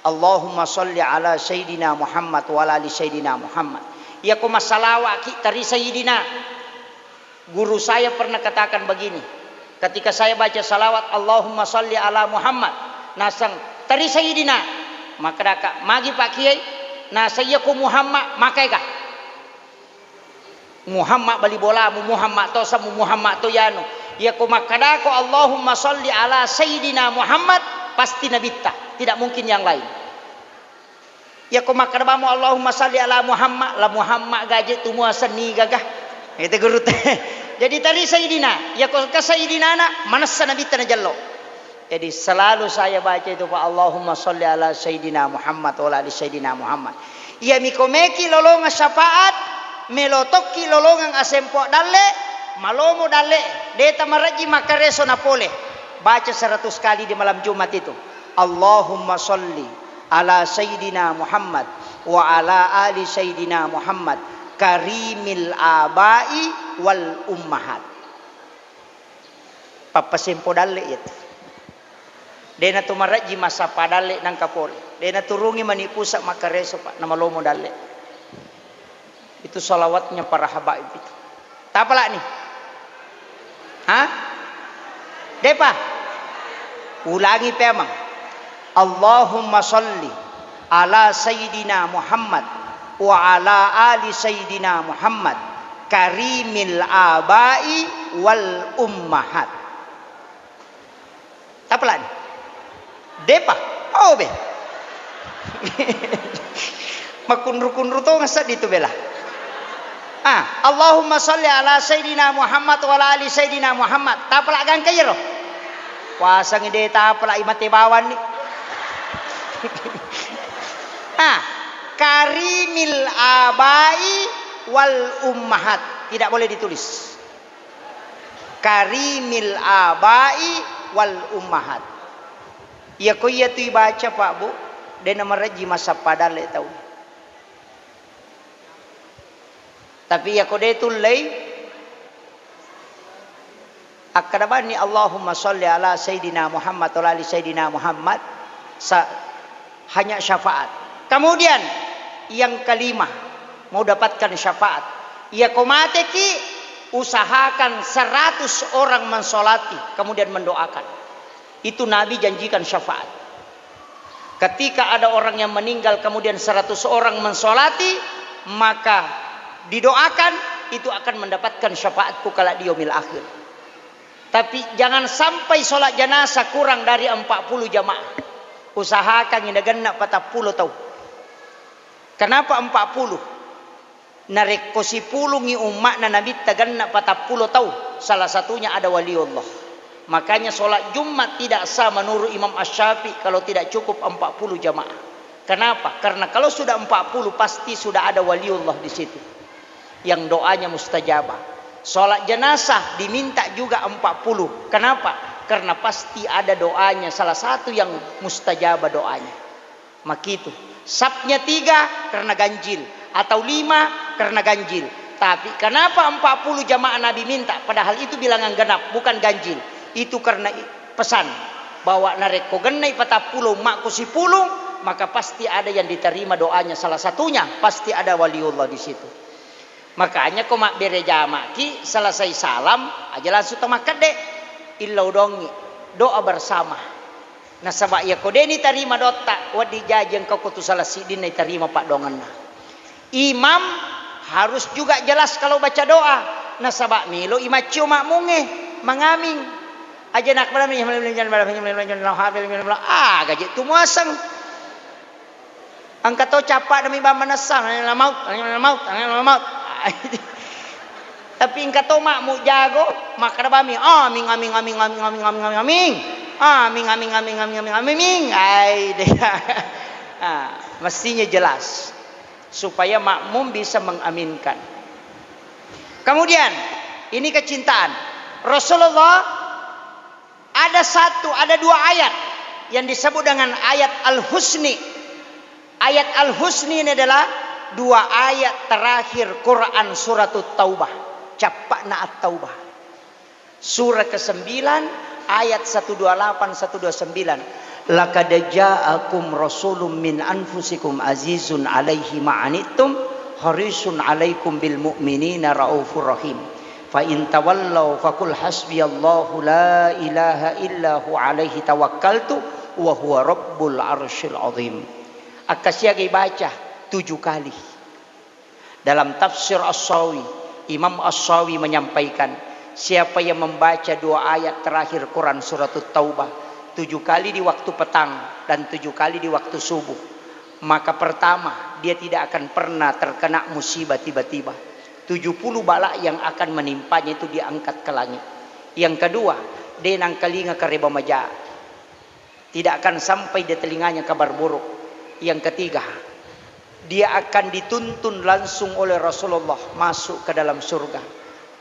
Allahumma salli ala Sayyidina Muhammad wa ala ali Sayyidina Muhammad. Iyako massalawa'ki, tari Sayyidina. Guru saya pernah katakan begini, ketika saya baca salawat, "Allahumma salli ala Muhammad," naseng, "Tari Sayyidina." Makkedaka, "Magi Pak Kiai?" Naseng, "Iyako Muhammad, makaega?" Muhammad bali bolamu, Muhammad to samu, Muhammad to yanu. Iyako makkadako, "Allahumma salli ala Sayyidina Muhammad," pasti Nabitta, tidak mungkin yang lain. Iyako makkada bamo, "Allahumma salli ala Muhammad," la Muhammad gaje tu mua senni gaga. Itu guru te. Jadi tari Sayyidina, iyako ke Sayyidina na, manessa Nabitta najello. Jadi selalu saya baca itu, Pak, "Allahumma salli ala Sayyidina Muhammad wa ala ali Sayyidina Muhammad." Iya miko meki lolongang syafaat, melo tokki lolongang asempo dalle, malomo dalle, de tamarejji makkareso napole. Baca seratus kali di malam Jumat itu. "Allahumma salli ala Sayyidina Muhammad wa ala ali Sayyidina Muhammad karimil abai wal ummahat." Pappasempo dalle iyatu. De natu marejji massappa dalle nangka pole. De naturungi mani pusa makkareso, Pak, namalomo dalle. Itu salawatnya para habaib itu. Tapalani? Hah? Depa? Ulangi pemang. Allahumma salli ala Sayyidina Muhammad wa ala ali Sayyidina Muhammad karimil abai wal ummahat. Tapalani? Depa? Oh, be. Makunru-kunru tongeng seddi tu bela. Ah, Allahumma salli ala Sayyidina Muhammad wa ala ali Sayyidina Muhammad. Tapala gangka iyaro? Wasangi de tapala imate bawanni. Ah, karimil abai wal ummahat. Tidak boleh ditulis. Karimil abai wal ummahat. Iya ko iya tu ibaca, Pak, Bu, de namarejji massappa dalle tau. Tapi iya ko de tullei, akkada bani, "Allahumma shalli ala Sayyidina Muhammad wa ala ali Sayyidina Muhammad," sa-, hanya syafaat. Kemudian yang kelima, mau dapatkan syafaat. Iya ko mateki, usahakan seratus orang mensolati, kemudian mendoakan. Itu Nabi janjikan syafaat. Ketika ada orang yang meninggal, kemudian seratus orang mensolati, maka didoakan, itu akan mendapatkan syafaatku kala di yaumil akhir. Tapi jangan sampai sholat jenazah kurang dari empat puluh jamaah. Usahakan nagenna patappulo tau. Kenapa empat puluh? Narekko sipulungngi umma'na Nabitta genna patappulo tau, salah satunya ada waliullah. Makanya sholat Jumat tidak sah menurut Imam Asy-Syafi'i kalau tidak cukup empat puluh jamaah. Kenapa? Karena kalau sudah empat puluh, pasti sudah ada waliullah di situ yang doanya mustajabah. Sholat jenazah diminta juga empat puluh. Kenapa? Karena pasti ada doanya, salah satu yang mustajabah doanya. Makitu. Sapnya tiga karena ganjil, atau lima karena ganjil. Tapi kenapa empat puluh jamaah Nabi minta? Padahal itu bilangan genap, bukan ganjil. Itu karena i-, pesan bahwa narekko gennai patappulo umma'ku sipulung, maka pasti ada yang diterima doanya. Salah satunya pasti ada waliullah di situ. Makanya ko mabbere jama'ki, selesai salam, aja langsung to makkedde. Illau dongi, doa bersama. Nasaba iya ko deni tarima doatta, wedding jaji engka ko tu salah siddinna itarima paddoangenna. Imam harus juga jelas kalau baca doa. Nasaba melo imaccio makmungnge, mangaming. Aja nak, ah, gaji tu muaseng. Engka to cappa nami bang manessa, la maut, la maut, la maut. Tapi engka to makmu jago, makkeda bami, "Aming, aming, aming, aming, aming, aming, aming, aming. Aming, aming, aming, aming, aming, aming, aming." Ai, deh. Ah, mestinya jelas supaya makmum bisa mengaminkan. Kemudian, ini kecintaan. Rasulullah ada satu, ada dua ayat yang disebut dengan ayat Al-Husni. Ayat Al-Husni ini adalah dua ayat terakhir Quran Suratut Taubah. Cappa'na At-Taubah. Surah kesembilan, ayat seratus dua puluh delapan, seratus dua puluh sembilan. "Laqad ja'akum rasulun min anfusikum azizun alaihi ma'anittum, harisun alaikum bil mu'minina raufur rahim. Fa in tawallau faqul hasbiyallahu la ilaha illa hu alaihi tawakkaltu wa huwa rabbul arsyil azim." Akkasiagai baca tujuh kali. Dalam tafsir As-Sawi, Imam As-Sawi menyampaikan, siapa yang membaca dua ayat terakhir Quran Suratut Taubah tujuh kali di waktu petang dan tujuh kali di waktu subuh, maka pertama, dia tidak akan pernah terkena musibah tiba-tiba. Tujuh puluh bala yang akan menimpanya itu diangkat ke langit. Yang kedua, de nangkalinga kareba maja. Tidak akan sampai di telinganya kabar buruk. Yang ketiga, dia akan dituntun langsung oleh Rasulullah masuk ke dalam surga.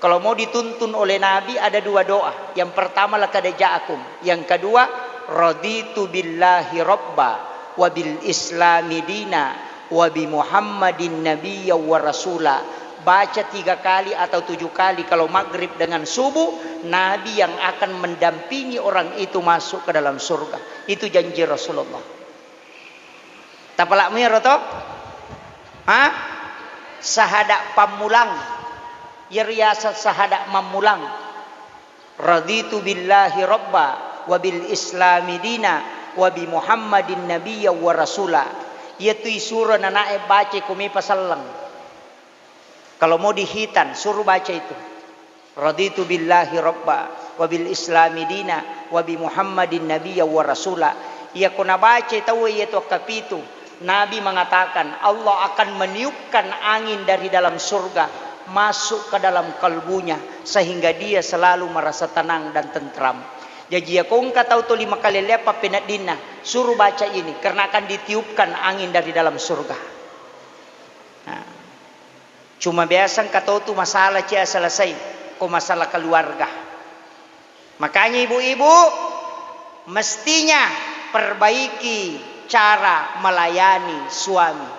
Kalau mau dituntun oleh Nabi, ada dua doa. Yang pertama, "Laqad ja'akum." Yang kedua, "Raditu billahi rabba wa bil islami dina wa bi Muhammadin nabiyya wa rasula." Baca tiga kali atau tujuh kali kalau maghrib dengan subuh, Nabi yang akan mendampingi orang itu masuk ke dalam surga. Itu janji Rasulullah. Tapalak muiro to? Ha? Sahada pammulang. Iyaro yaseng sahada mammulang. "Raditu billahi rabba wa bil islami dina wa bi Muhammadin nabiyya wa rasula." Iyatu isuro nanae baca ko mepa selleng. Kalau mau dihitan, suruh baca itu. "Raditu billahi rabba wa bil islami dina wa bi Muhammadin nabiyya wa rasula." Iyako nabaca tauwe iyatu akkapitu, Nabi mengatakan, Allah akan meniupkan angin dari dalam surga masuk ke dalam kalbunya sehingga dia selalu merasa tenang dan tentram. Jaji, iyako engka tau tuli makalelleang pappeneddinna, suruh baca ini karena akan ditiupkan angin dari dalam surga. Nah. Cuma biasa engka tau tu masalah cia selesai, ko masalah keluarga. Makanya ibu-ibu mestinya perbaiki cara melayani suami.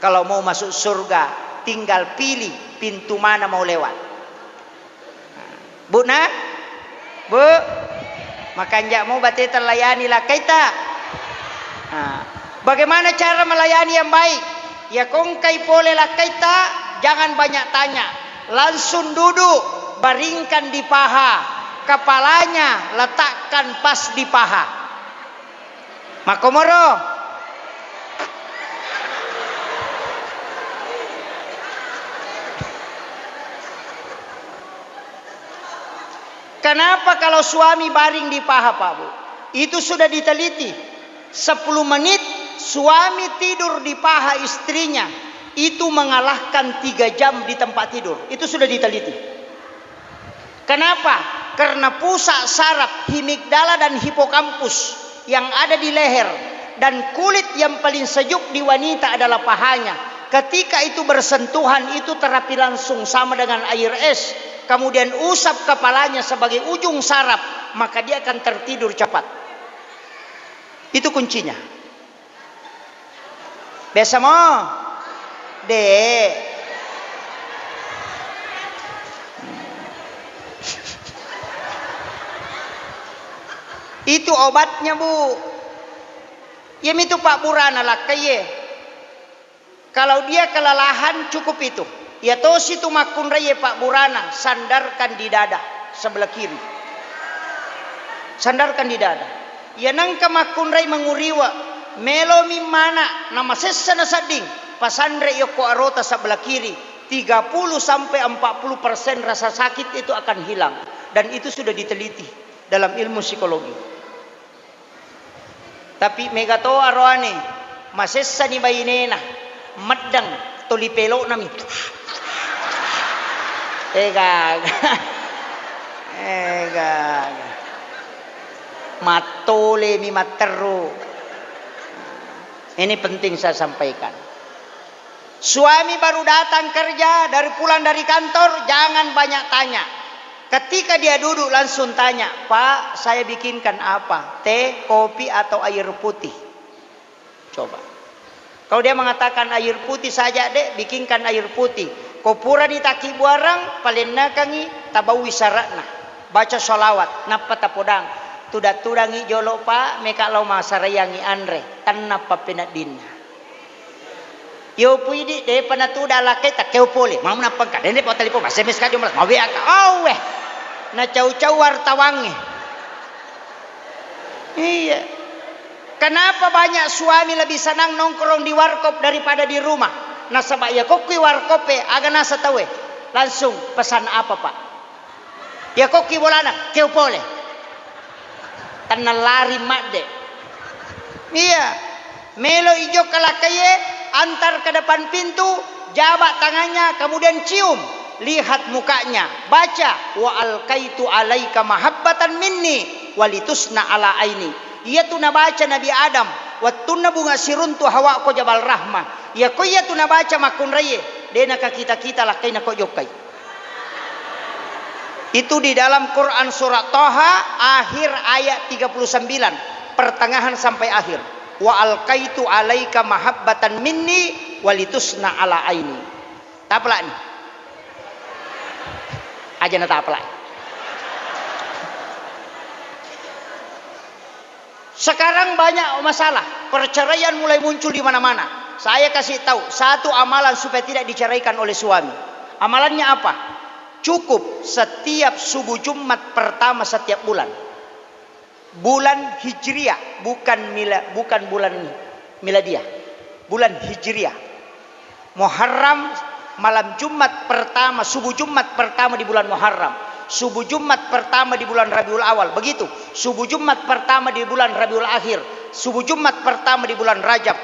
Kalau mau masuk surga, tinggal pilih pintu mana mau lewat. Bu, nah? Bu, makanja' mo bateta layani lakkaita. Nah, bagaimana cara melayani yang baik? Ya, kongkai pole lakkaita, jangan banyak tanya. Langsung duduk, baringkan di paha. Kepalanya letakkan pas di paha. Makkomoro. Kenapa kalau suami baring di paha, Pak Bu? Itu sudah diteliti. Sepuluh menit suami tidur di paha istrinya, itu mengalahkan tiga jam di tempat tidur. Itu sudah diteliti. Kenapa? Karena pusat saraf himigdala dan hipokampus yang ada di leher dan kulit yang paling sejuk di wanita adalah pahanya. Ketika itu bersentuhan, itu terapi langsung sama dengan air es. Kemudian usap kepalanya sebagai ujung saraf, maka dia akan tertidur cepat. Itu kuncinya. Biasa mo? De'. Itu obatnya, Bu. Iyamitu pabburana lakkaie. Kalau dia kelelahan, cukup itu. Iya tosi tu makkunrai pabburana, sandarkan di dada sebelah kiri. Sandarkan di dada. Iya nengka makkunrai manguriwa, melomi mana, namasessa nasedding, pasanre yokko arota sebelah kiri, tiga puluh sampai empat puluh persen rasa sakit itu akan hilang. Dan itu sudah diteliti dalam ilmu psikologi. Tapi mega to aroane, masessani bainena, meddeng, toli pelo'nami. Eh, gaga. Eh, gaga. Mattolemi matteru. Ini penting saya sampaikan. Suami baru datang kerja, dari pulang dari kantor, jangan banyak tanya. Ketika dia duduk, langsung tanya, "Pak, saya bikinkan apa? Teh, kopi, atau air putih?" Coba. Kalau dia mengatakan, "Air putih saja, Dek, bikinkan air putih." Ko purani takkibuarang, palennekangi, tabaui syaratna. Baca sholawat, nappa tapodang. Tudang-tudangi jolo, Pak, meka lao masaraiangi anre. Tennappa peneddinna. Yo puidi, depa natuda lakkai, takkeo pole. Mau nappangka, dende pa telepon, S M S ka jomla, mau W A ka. Awwe. Nacau-cau wartawangnge. Iya. Kenapa banyak suami lebih senang nongkrong di warkop daripada di rumah? Nasaba iya kokkui warkop e, aga nasa tauwe, langsung pesan apa, Pak? Iya kokki bolana, keo pole. Tennang lari madde. Iya. Melo ijokka lakkaiye, antar ke depan pintu, jabak tangannya, kemudian cium, lihat mukanya, baca, "Wa alkaitu alaika mahabbatan minni walitusna ala aini." Iyatu nabaca Nabi Adam, wettunna bunga siruntu Hawa ko Jabal Rahmah. Iya ko iyatu nabaca makkunraiye, de nakakita-kita lakkaina ko jokkai. Itu di dalam Quran surat Toha, akhir ayat tiga puluh sembilan, pertengahan sampai akhir. "Wa alkaitu alaika mahabbatan minni walitusna ala aini." Tapelak ni. Aja na tapelak. Sekarang banyak masalah, perceraian mulai muncul di mana-mana. Saya kasih tahu satu amalan supaya tidak diceraikan oleh suami. Amalannya apa? Cukup setiap subuh Jumat pertama setiap bulan. Bulan Hijriah, bukan mila-, bukan bulan miladiah. Bulan Hijriah. Muharram, malam Jumat pertama, subuh Jumat pertama di bulan Muharram, subuh Jumat pertama di bulan Rabiul Awal, begitu, subuh Jumat pertama di bulan Rabiul Akhir, subuh Jumat pertama di bulan Rajab,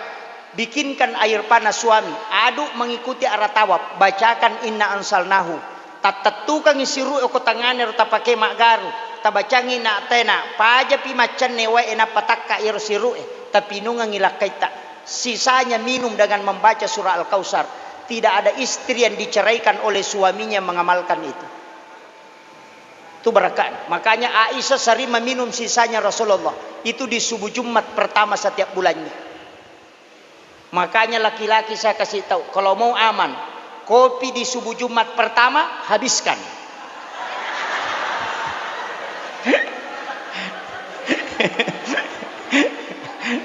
bikinkan air panas suami, aduk mengikuti arah tawaf, bacakan inna anzalnahu, tattettukangngi siru'e ko tangngana ro tapake maggaru, tabacangngi na tena, pajapi maccenne wae nappa takka iyaro siru'e, tapinungengngi lakkaitta. Sisanya minum dengan membaca surah Al-Kautsar. Tidak ada istri yang diceraikan oleh suaminya yang mengamalkan itu. Itu berkah. Makanya Aisyah sering meminum sisanya Rasulullah. Itu di subuh Jumat pertama setiap bulannya. Makanya laki-laki saya kasih tahu, kalau mau aman, kopi di subuh Jumat pertama, habiskan.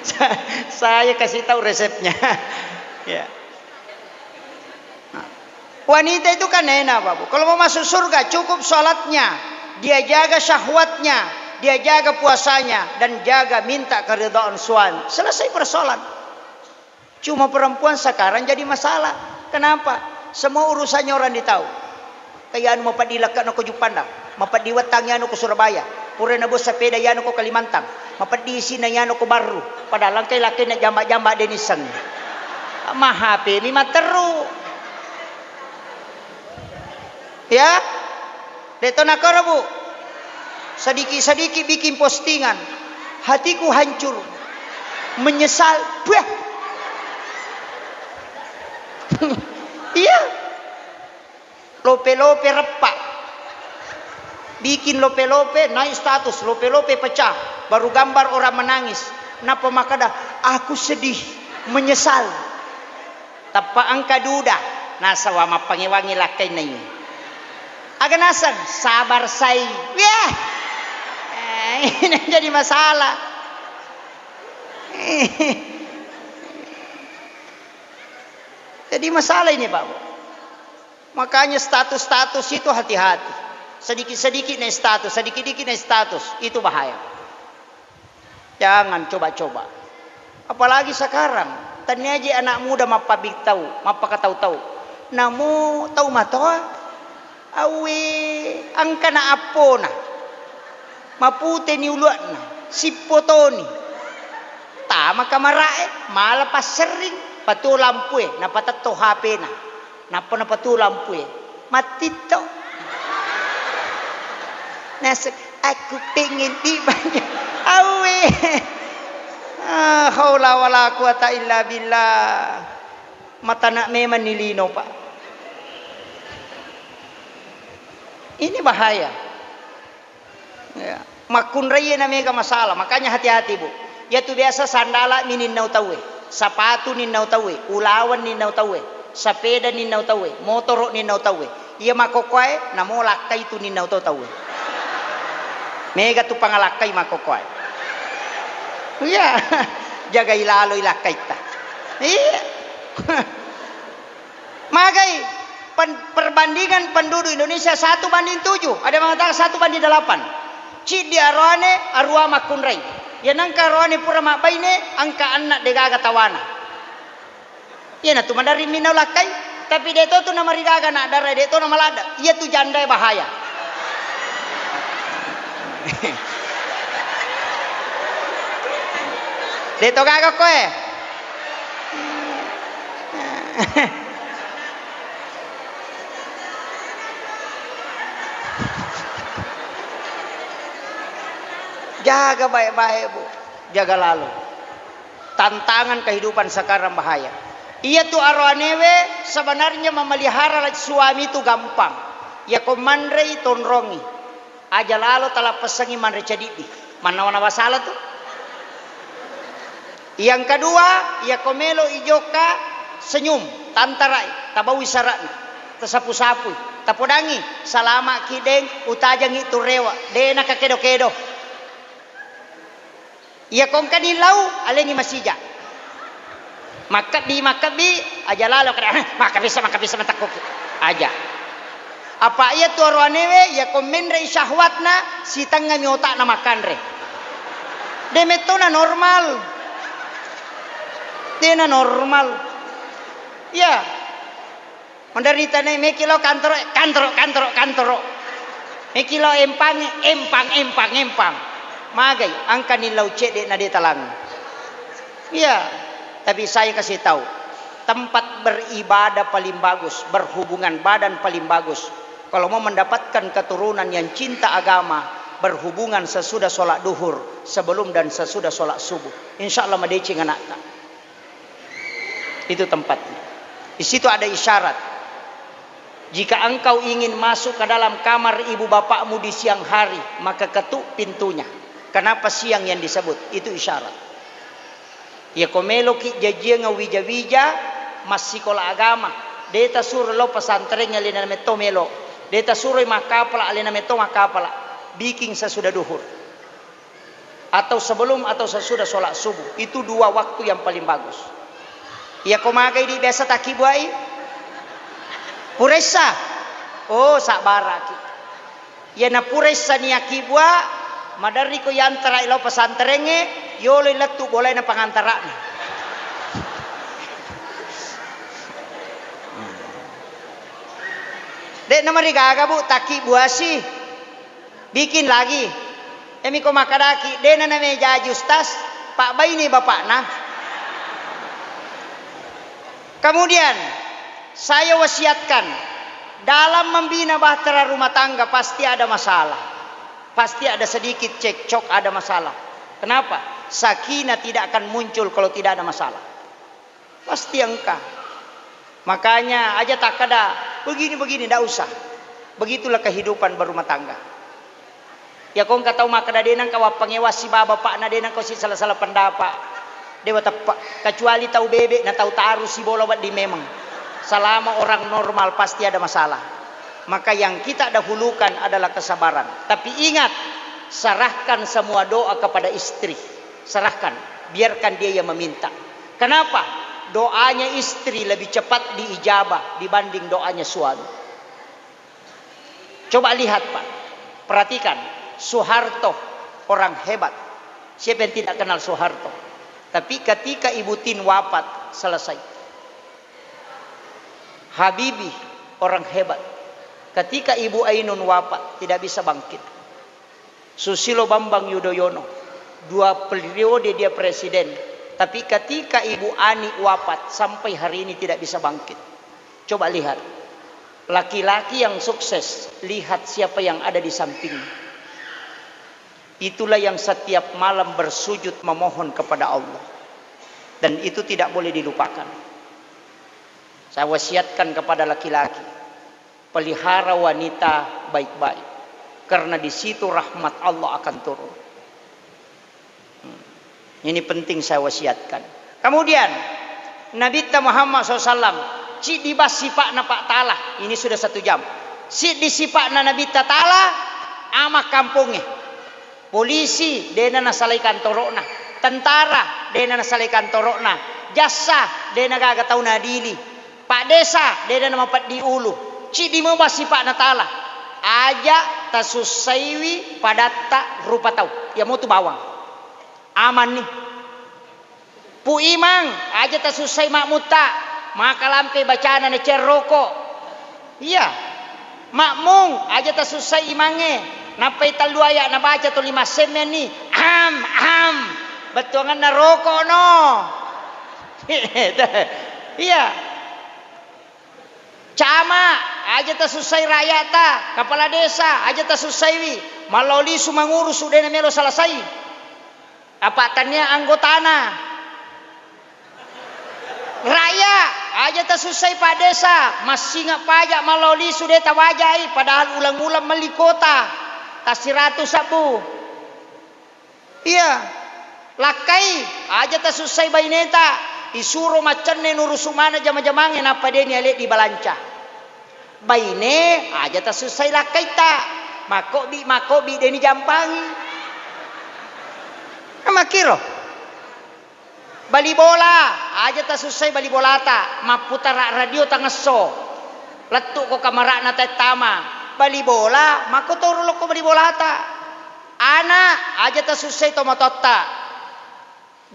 Sa-, saya kasih tahu resepnya. Ya. Nah, wanita itu kan enak, Bapak. Kalau mau masuk surga, cukup sholatnya, dia jaga syahwatnya, dia jaga puasanya, dan jaga minta keridhaan suami. Selesai persoalan. Cuma perempuan sekarang jadi masalah. Kenapa? Semua urusannya orang ditahu. Kayak anu, mapeddi lekke'na ko Juppandang, mapeddi wettangngi anu ko Surabaya, pura nabo sepeda yanu ko Kalimantan, mapeddi isina yanu ko Barru, padahal engkai lakkainna jamba-jamba de nissengngi. Ma H P mi matteru. Ya? De to nakoro, Bu. Sedikit-sedikit bikin postingan. Hatiku hancur. Menyesal. Buah. Iya. Lope-lope reppa. Bikin lope-lope, naik status, lope-lope pecah. Baru gambar orang menangis. Nappa makkeda, "Aku sedih, menyesal." Tappa engka duda, nasaba mappangewangi lakkainna iye. Aga naseng, sabar sai. Weh. Eh, ini jadi masalah. Jadi masalah ini, Pak. Makanya status-status itu hati-hati. Sedikit-sedikit naik status, sedikit-sedikit naik status, itu bahaya. Jangan coba-coba. Apalagi sekarang, tania je anak muda mappabitau, mappakatau-tau. Namo tau matoa, awe, engkana appona. Maputeni uluanna, sippotoni. Tama kamarae, mala passerring, patuo lampue, napatetto H P-na. Nappa napatuo lampue. Mattitto. Naseng, "Aku pengen dibanyak." Awe. Ah, haula wala quwata illa billah. Matana memang ni lino, Pak. Ini bahaya. Ya. Makkunraie na mega masalah, makanya hati-hati, Bu. Iyatu biasa sandala mi ninnau tauwe, sapatu ninnau tauwe, ulaweng ninnau tauwe, sapeda ninnau tauwe, motoro ninnau tauwe. Iya makkokkoe namo lakkai tu ninnau to tauwe. Mega tu pangalakkai makkokkoe. Iya, jagai laloi lakkaitta. Iya. Magai pen-, perbandingan penduduk Indonesia satu banding tujuh, ada mengatakan satu banding delapan. Ciddi aroane, arua makkunrai. Ya nangka aroane pura mabbaine, angka anna degaga tawana. Iyana tu maderri minau lakkai, tapi de to tu namarigaga anak dara, de to namaladda. Iya tu jandae bahaya. De to gaga koe. Jaga baik-baik, Bu. Jaga lalo. Tantangan kehidupan sekarang bahaya. Iya tu aroanewe sebenarnya memelihara suami tu gampang. Iya ko manrei tonrongi. Aja lalo talappessangi manre cadiddi. Mannawa-nawa sala tu. Yang kedua, iya ko melo ijokka senyum, tantarai, tabaui sara'na, tasapu-sapui, tapodangi, salama ki deng, utajangi tu rewa, de nakakedo-kedo. Iya ko engkani lau, alengi masija. Makkebbi, makkebbi, aja lalo kada, "Heh, makkebissa, makkebissa matakkoki." Aja. Apa iya tu aroanewe, iya ko menrei syahwatna, sitengngami otakna makkanre. De mettona normal. Dena normal. Iya. Menderita ne, meki lao kantoro, kantoro, kantoro, kantoro. Meki lao empangnge, empang, empang, empang. Magai, engkani lau cedde na de talang. Iya, tapi saya kasih tahu, tempat beribadah paling bagus, berhubungan badan paling bagus. Kalau mau mendapatkan keturunan yang cinta agama, berhubungan sesudah sholat duhur, sebelum dan sesudah sholat subuh. Insya Allah madeceng anakta. Itu tempatnya. Di situ ada isyarat. Jika engkau ingin masuk ke dalam kamar ibu bapakmu di siang hari, maka ketuk pintunya. Kenapa siang yang disebut? Itu isyarat. Iya ko meloki jajiang wija-wija, massikola agama. De tasuro lao pesantren, alena metto melo. De tasuro makkapala, alena metto makkapala. Bikin sesudah duhur. Atau sebelum atau sesudah sholat subuh. Itu dua waktu yang paling bagus. Iya ko magai di biasa takkibuai? Puressa. Oh, sabbaraki. Iya na puressa ni akkibua, maderri ko yantarai lao pesantrengnge, yoloi lettu bolaina pangantara'na. De namarigaga, Bu, takkibuasi. Bikin lagi. Emi ko makkadaki, dena name jaji ustaz, pabbaini bapakna. Kemudian, saya wasiatkan, dalam membina bahtera rumah tangga pasti ada masalah. Pasti ada sedikit cekcok, ada masalah. Kenapa? Sakinah tidak akan muncul kalau tidak ada masalah. Pasti engka. Makanya aja takkada, "Begini-begini," ndak usah. Begitulah kehidupan berumah tangga. Ya, ko engka tau makkada, "De nengka wappangewa siba bapakna, de nengka si sala-sala pendapat." Dewa teppe, kecuali tau bebe na tau taru sibola wedding memang. Selama orang normal pasti ada masalah. Maka yang kita dahulukan adalah kesabaran. Tapi ingat, serahkan semua doa kepada istri. Serahkan, biarkan dia yang meminta. Kenapa? Doanya istri lebih cepat diijabah dibanding doanya suami. Coba lihat, Pak. Perhatikan, Soeharto orang hebat. Siapa yang tidak kenal Soeharto? Tapi ketika Ibu Tin wafat, selesai. Habibie orang hebat. Ketika Ibu Ainun wafat, tidak bisa bangkit. Susilo Bambang Yudhoyono, dua periode dia presiden, tapi ketika Ibu Ani wafat, sampai hari ini tidak bisa bangkit. Coba lihat, laki-laki yang sukses, lihat siapa yang ada di sampingnya. Itulah yang setiap malam bersujud memohon kepada Allah. Dan itu tidak boleh dilupakan. Saya wasiatkan kepada laki-laki, pelihara wanita baik-baik. Karena di situ rahmat Allah akan turun. Hmm. Ini penting saya wasiatkan. Kemudian, Nabitta Muhammad sallallahu alaihi wasallam, ciddi bas sipa'na Pak Ta'ala. Ini sudah satu jam. Siddi sipa'na Nabitta Ta'ala, ama kampongnge. Polisi, de'na nasalai kantoro'na. Tentara, de'na nasalai kantoro'na. Jassa, de'na gaga tau nadili. Paddesa, de'na namapeddi ulu. Ciddi mo bas sipa'na Ta'ala. Aja tasussaiwi padatta rupa tau. Iya motu bawang. Amanni. Pu Imang, aja tasussai makmutta, maka lampe bacana nacerroko. Iya. Makmung, aja tasussai imangnge. Nappai tellu aya nabaca tuli massemmenni. Am, am. Bettuanganna roko no. Iya. Cama, aja tasussai rakyata, kepala desa, aja tasussaiwi. Mallao lisu mangurusu, de'na melo salasai. Apa tania anggotana. Raya, aja tasussai Pak Desa, massinga pajak mallao lisu de tawajai, padahal ulang-ulang melli kota, tassiratu sabbu. Iya, lakkai, aja tasussai baineta, isuro maccenne nurusu mana jama-jamangnge nappa de nialeddi balanca. Baine, aja tasussai lakkaitta. Makkobbi, makkobbi, deni jampangi. Makkiro. Bali bola, aja tasussai bali bolata. Mapputara radio tangesso. Lettuko kamara'na tettama. Bali bola, makkotoro lokko bali bolata. Ana, aja tasussai tomatoatta.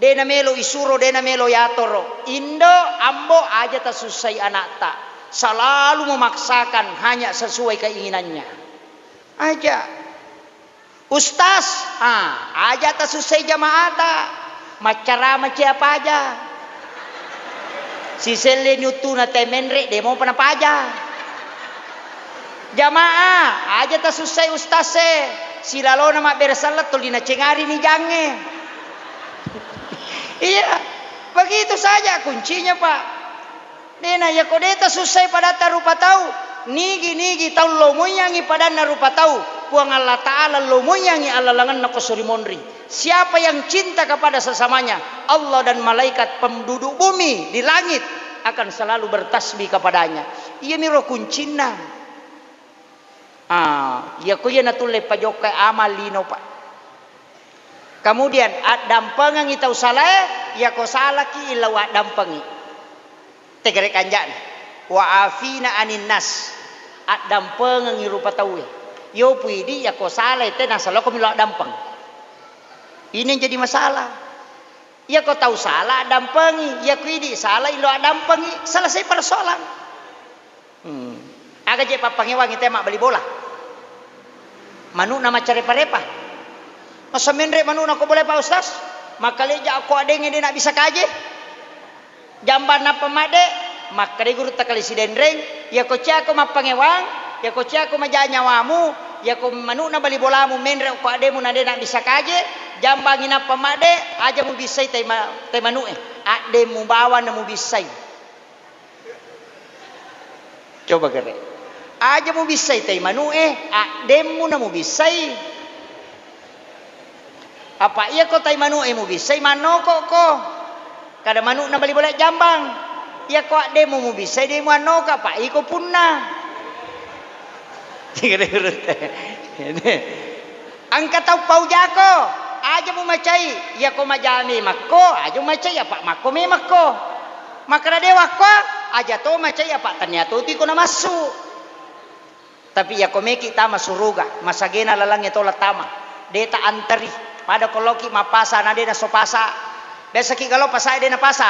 De namelo isuro, de namelo yatoro. Indo, ambo, aja tasussai anakta. Selalu memaksakan hanya sesuai keinginannya. Aja. Ustaz, ah, aja tasussai jamaata. Maccarama cia paja. Siselleni uttuna te menre, de mopa napaja. Jamaah, aja tasussai ustaz e. Silalona mabbere selleng tuli nacengari ni jangnge. Iya, begitu saja kuncinya, Pak. Dena, yako de tasussai padatta rupa tau, nigi-nigi tau lomoiyangi padanna rupa tau, Puang Allah Ta'ala lomoiyangi allalengenna ko sori monri. Siapa yang cinta kepada sesamanya, Allah dan malaikat penduduk bumi di langit akan selalu bertasbih kepadanya. Iyamiro kuncinna. Ah, iyako iya natulle pajokkai amal lino, Pak. Kemudian, addampengengi tau salae, iyako salaki illau addampengi. Tegere kanja'na. Wa afina anin nas. Addampengengi rupa tauwe. Yopu idi, iyako salai te nasaloko milo addampeng. Ini yang jadi masalah. Iyako tau sala addampengi, iyako idi sala ilo addampengi, selesai persoalan. Hmm. Aga je pappangewangi te mabbali bola? Manu'na maccarepa-repa. Masa menre manu'na ko bola, Pak Ustaz? Makkaleja ko adengnge de nabisa kaje. Jambang nappa madde, makkeda gurutta kali Sidenreng, iyako ciako mappangewang, iyako ciako maja nyawamu, iyako manu'na bali bolamu menre ko addemu na de nabisa kaje, jambangi nappa madde, aja mubissai tai ma-, tai manu'e. Addemu bawang na mubissai. Coba gere. Aja mubissai tai manu'e, addemmu na mubissai. Apa iyako tai manu'e mubissai, mannokokko. Kada manu'na bali bola jambang. Iyako addemmu mubissai, de muannoka, apa iko punna. Engka tau paujako, aja mumacai, iyako maja memakko, aja mumacai, apa makko memakko. Makkeda de wakko, aja to macai, apa tania to tu iko namassu. Tapi iyako meki tama suruga, masagena lalangnge tola tama. De ta anteri, pada ko loki mappasa na de naso pasa. Biasaki galo pasa de napasa.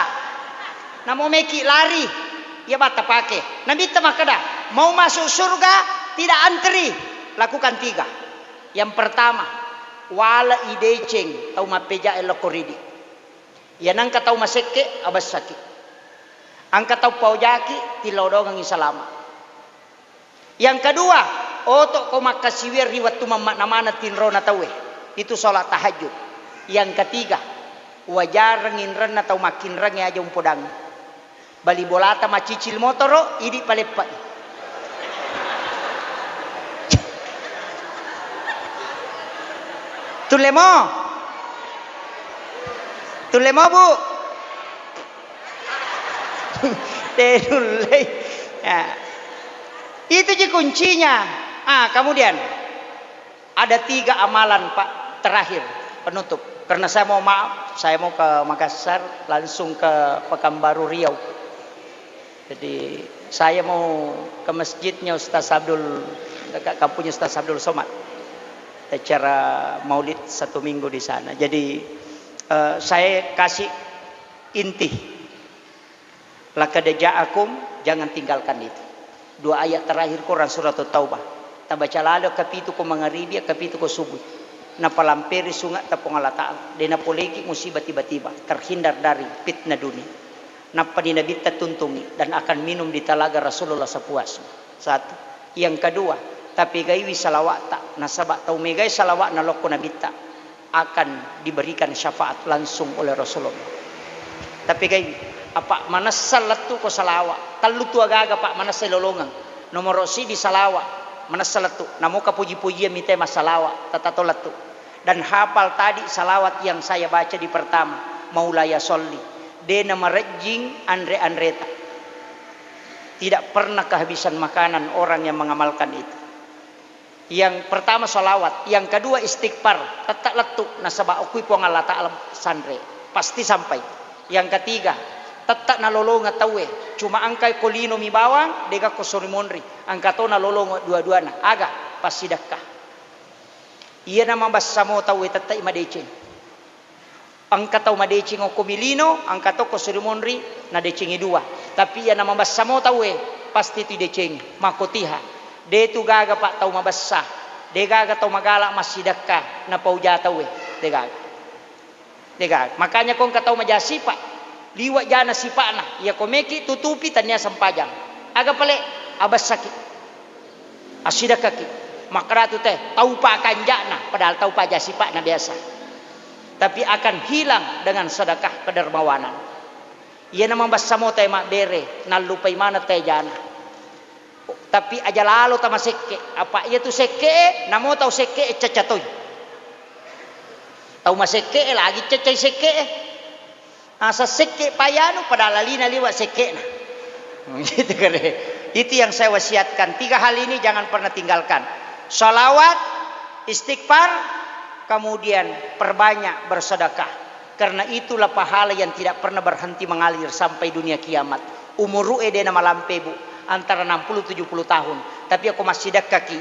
Namo meki lari, iya batta pake. Nabitta makkeda, mau masuk surga, tidak anteri. Lakukan tiga. Yang pertama, wale'i deceng tau mappeja e lokko ridi. Iya nengka tau masekke, abessaki. Engka tau paojaki, tillau dongengi salama. Yang kedua, oto'ko makkasiwiang ri wettu mammakna maneng tinrona tauwe. Itu sholat tahajud. Yang ketiga, wajareng inrenna tau makkinrengnge aja umpodang. Bali bolata macicil motoro, idi paleppai. Tullemo? Tullemo, Bu? Tenullei. Ya. Itu ji kuncinya. Ah, kemudian ada tiga amalan, Pak, terakhir penutup. Karena saya mau maaf, saya mau ke Makassar, langsung ke Pekanbaru Riau. Jadi, saya mau ke masjidnya Ustaz Abdul, dekat kampungnya Ustaz Abdul Somad. Acara maulid satu minggu di sana. Jadi, eh, saya kasih inti. Laqad ja'akum, jangan tinggalkan itu. Dua ayat terakhir Quran surat Taubah. Tabaca lalo kapitu ko mangaribi, kapitu ko subuh. Napalamperi sunga ta Puang Allah Ta'ala. De napoleki musibah tiba-tiba. Terhindar dari fitnah dunia. Nappani Nabitta tuntungi dan akan minum di talaga Rasulullah sepuasmu. Satu. Yang kedua, tapegaiwi salawa'ta, nasaba tau megai salawa'na lokko Nabitta akan diberikan syafaat langsung oleh Rasulullah. Tapegaiwi, apa manessa lettu ko salawa, tellu tu agaga, Pak, manessa lolongeng. Nomoro sidi salawa, manessa lettu, namoka puji-pujian mitai massalawa, tatato lettu. Dan hafal tadi salawat yang saya baca di pertama, Maulaya sholli. De namarejjing anre-anreta. Tidak pernah kehabisan makanan orang yang mengamalkan itu. Yang pertama salawat, yang kedua istighfar, tette lettu nasaba okui Puang Allah Ta'ala sanre, pasti sampai. Yang ketiga, tette nalolongeng tauwe, cuma engkai ko lino mi bawang, dega ko sori monri, engka to nalolongeng dua-duana, aga? Passidekka. Iyana mabessa mo tauwe tette madeceng. Engka tau madeceng okko milino, engka to ko suri monri, nadecengi dua. Tapi iyana mabessa mo tauwe, pasti tu idecengi. Makkotiha. De tu gaga, Pak, tau mabessa. De gaga tau magala massidekka, napauja tauwe. De gaga. De gaga. Makanya ko engka tau maja sipa, liwa jana sipa'na. Iya ko meki tutupi tania sempajang. Aga pale? Abessaki. Assidekkaki. Makkedatu te, taupa kanja'na, padahal taupa aja sipa'na biasa. Tapi akan hilang dengan sedekah kedermawanan. Iyana mabessa mo tae mabbere, nallupai maneng tae jana. Tapi aja lalo tamasekke, apa iya tu sekke e, namo tau sekke e cacca toi. Tau masekke e lagi caccai sekke e. Asa sekke payanu padahal alina liwa sekke'na. Gitu kare. Itu yang saya wasiatkan. Tiga hal ini jangan pernah tinggalkan. Salawat, istighfar, kemudian perbanyak bersedekah. Karena itulah pahala yang tidak pernah berhenti mengalir sampai dunia kiamat. Umuru e de namalampe, Bu, antara enam puluh tujuh puluh tahun. Tapi ako massidekkaki,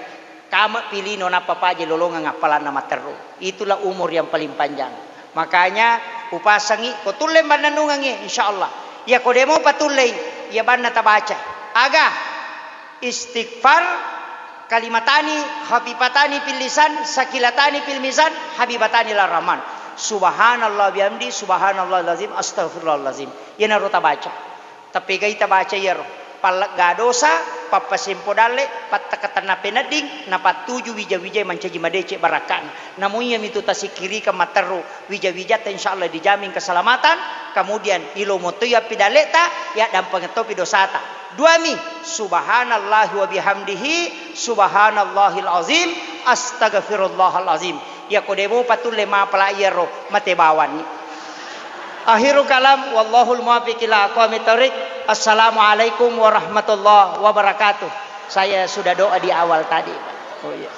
kame pi lino nappa paja lolongeng appalanna matteru. Itulah umur yang paling panjang. Makanya upasangi, ko tulle mannennungengngi, insyaallah. Iya ko de mopa tullei, iya banna tabaca. Aga? Istighfar, kalimatani khafifatani fil lisan, sakilatani fil mizan, habibatani ila rahman. Subhanallah bihamdi, subhanallahil azim, astaghfirullahalazim. Iyanaro tabaca. Tapegai tabaca iyaro. Pallegga dosa, pappasempo dalle, pattakatenna penedding, napattuju wija-wijai mancaji madeceng barakka'na. Namu iyamitu tasikkirikeng matteru wija-wijatta, insyaallah dijamin keselamatan, kemudian ilomo toi appidalleta, yaddampengeng topi dosata. Duami, subhanallahi wa bihamdihi, subhanallahil azim, astaghfirullahal azim. Iyako de mopa tulle mapala iyaro, mate bawanni. Akhirul kalam, wallahul muwaffiq ila aqwamit thoriq. Assalamualaikum warahmatullahi wabarakatuh. Saya sudah doa di awal tadi, Pak. Oh iya.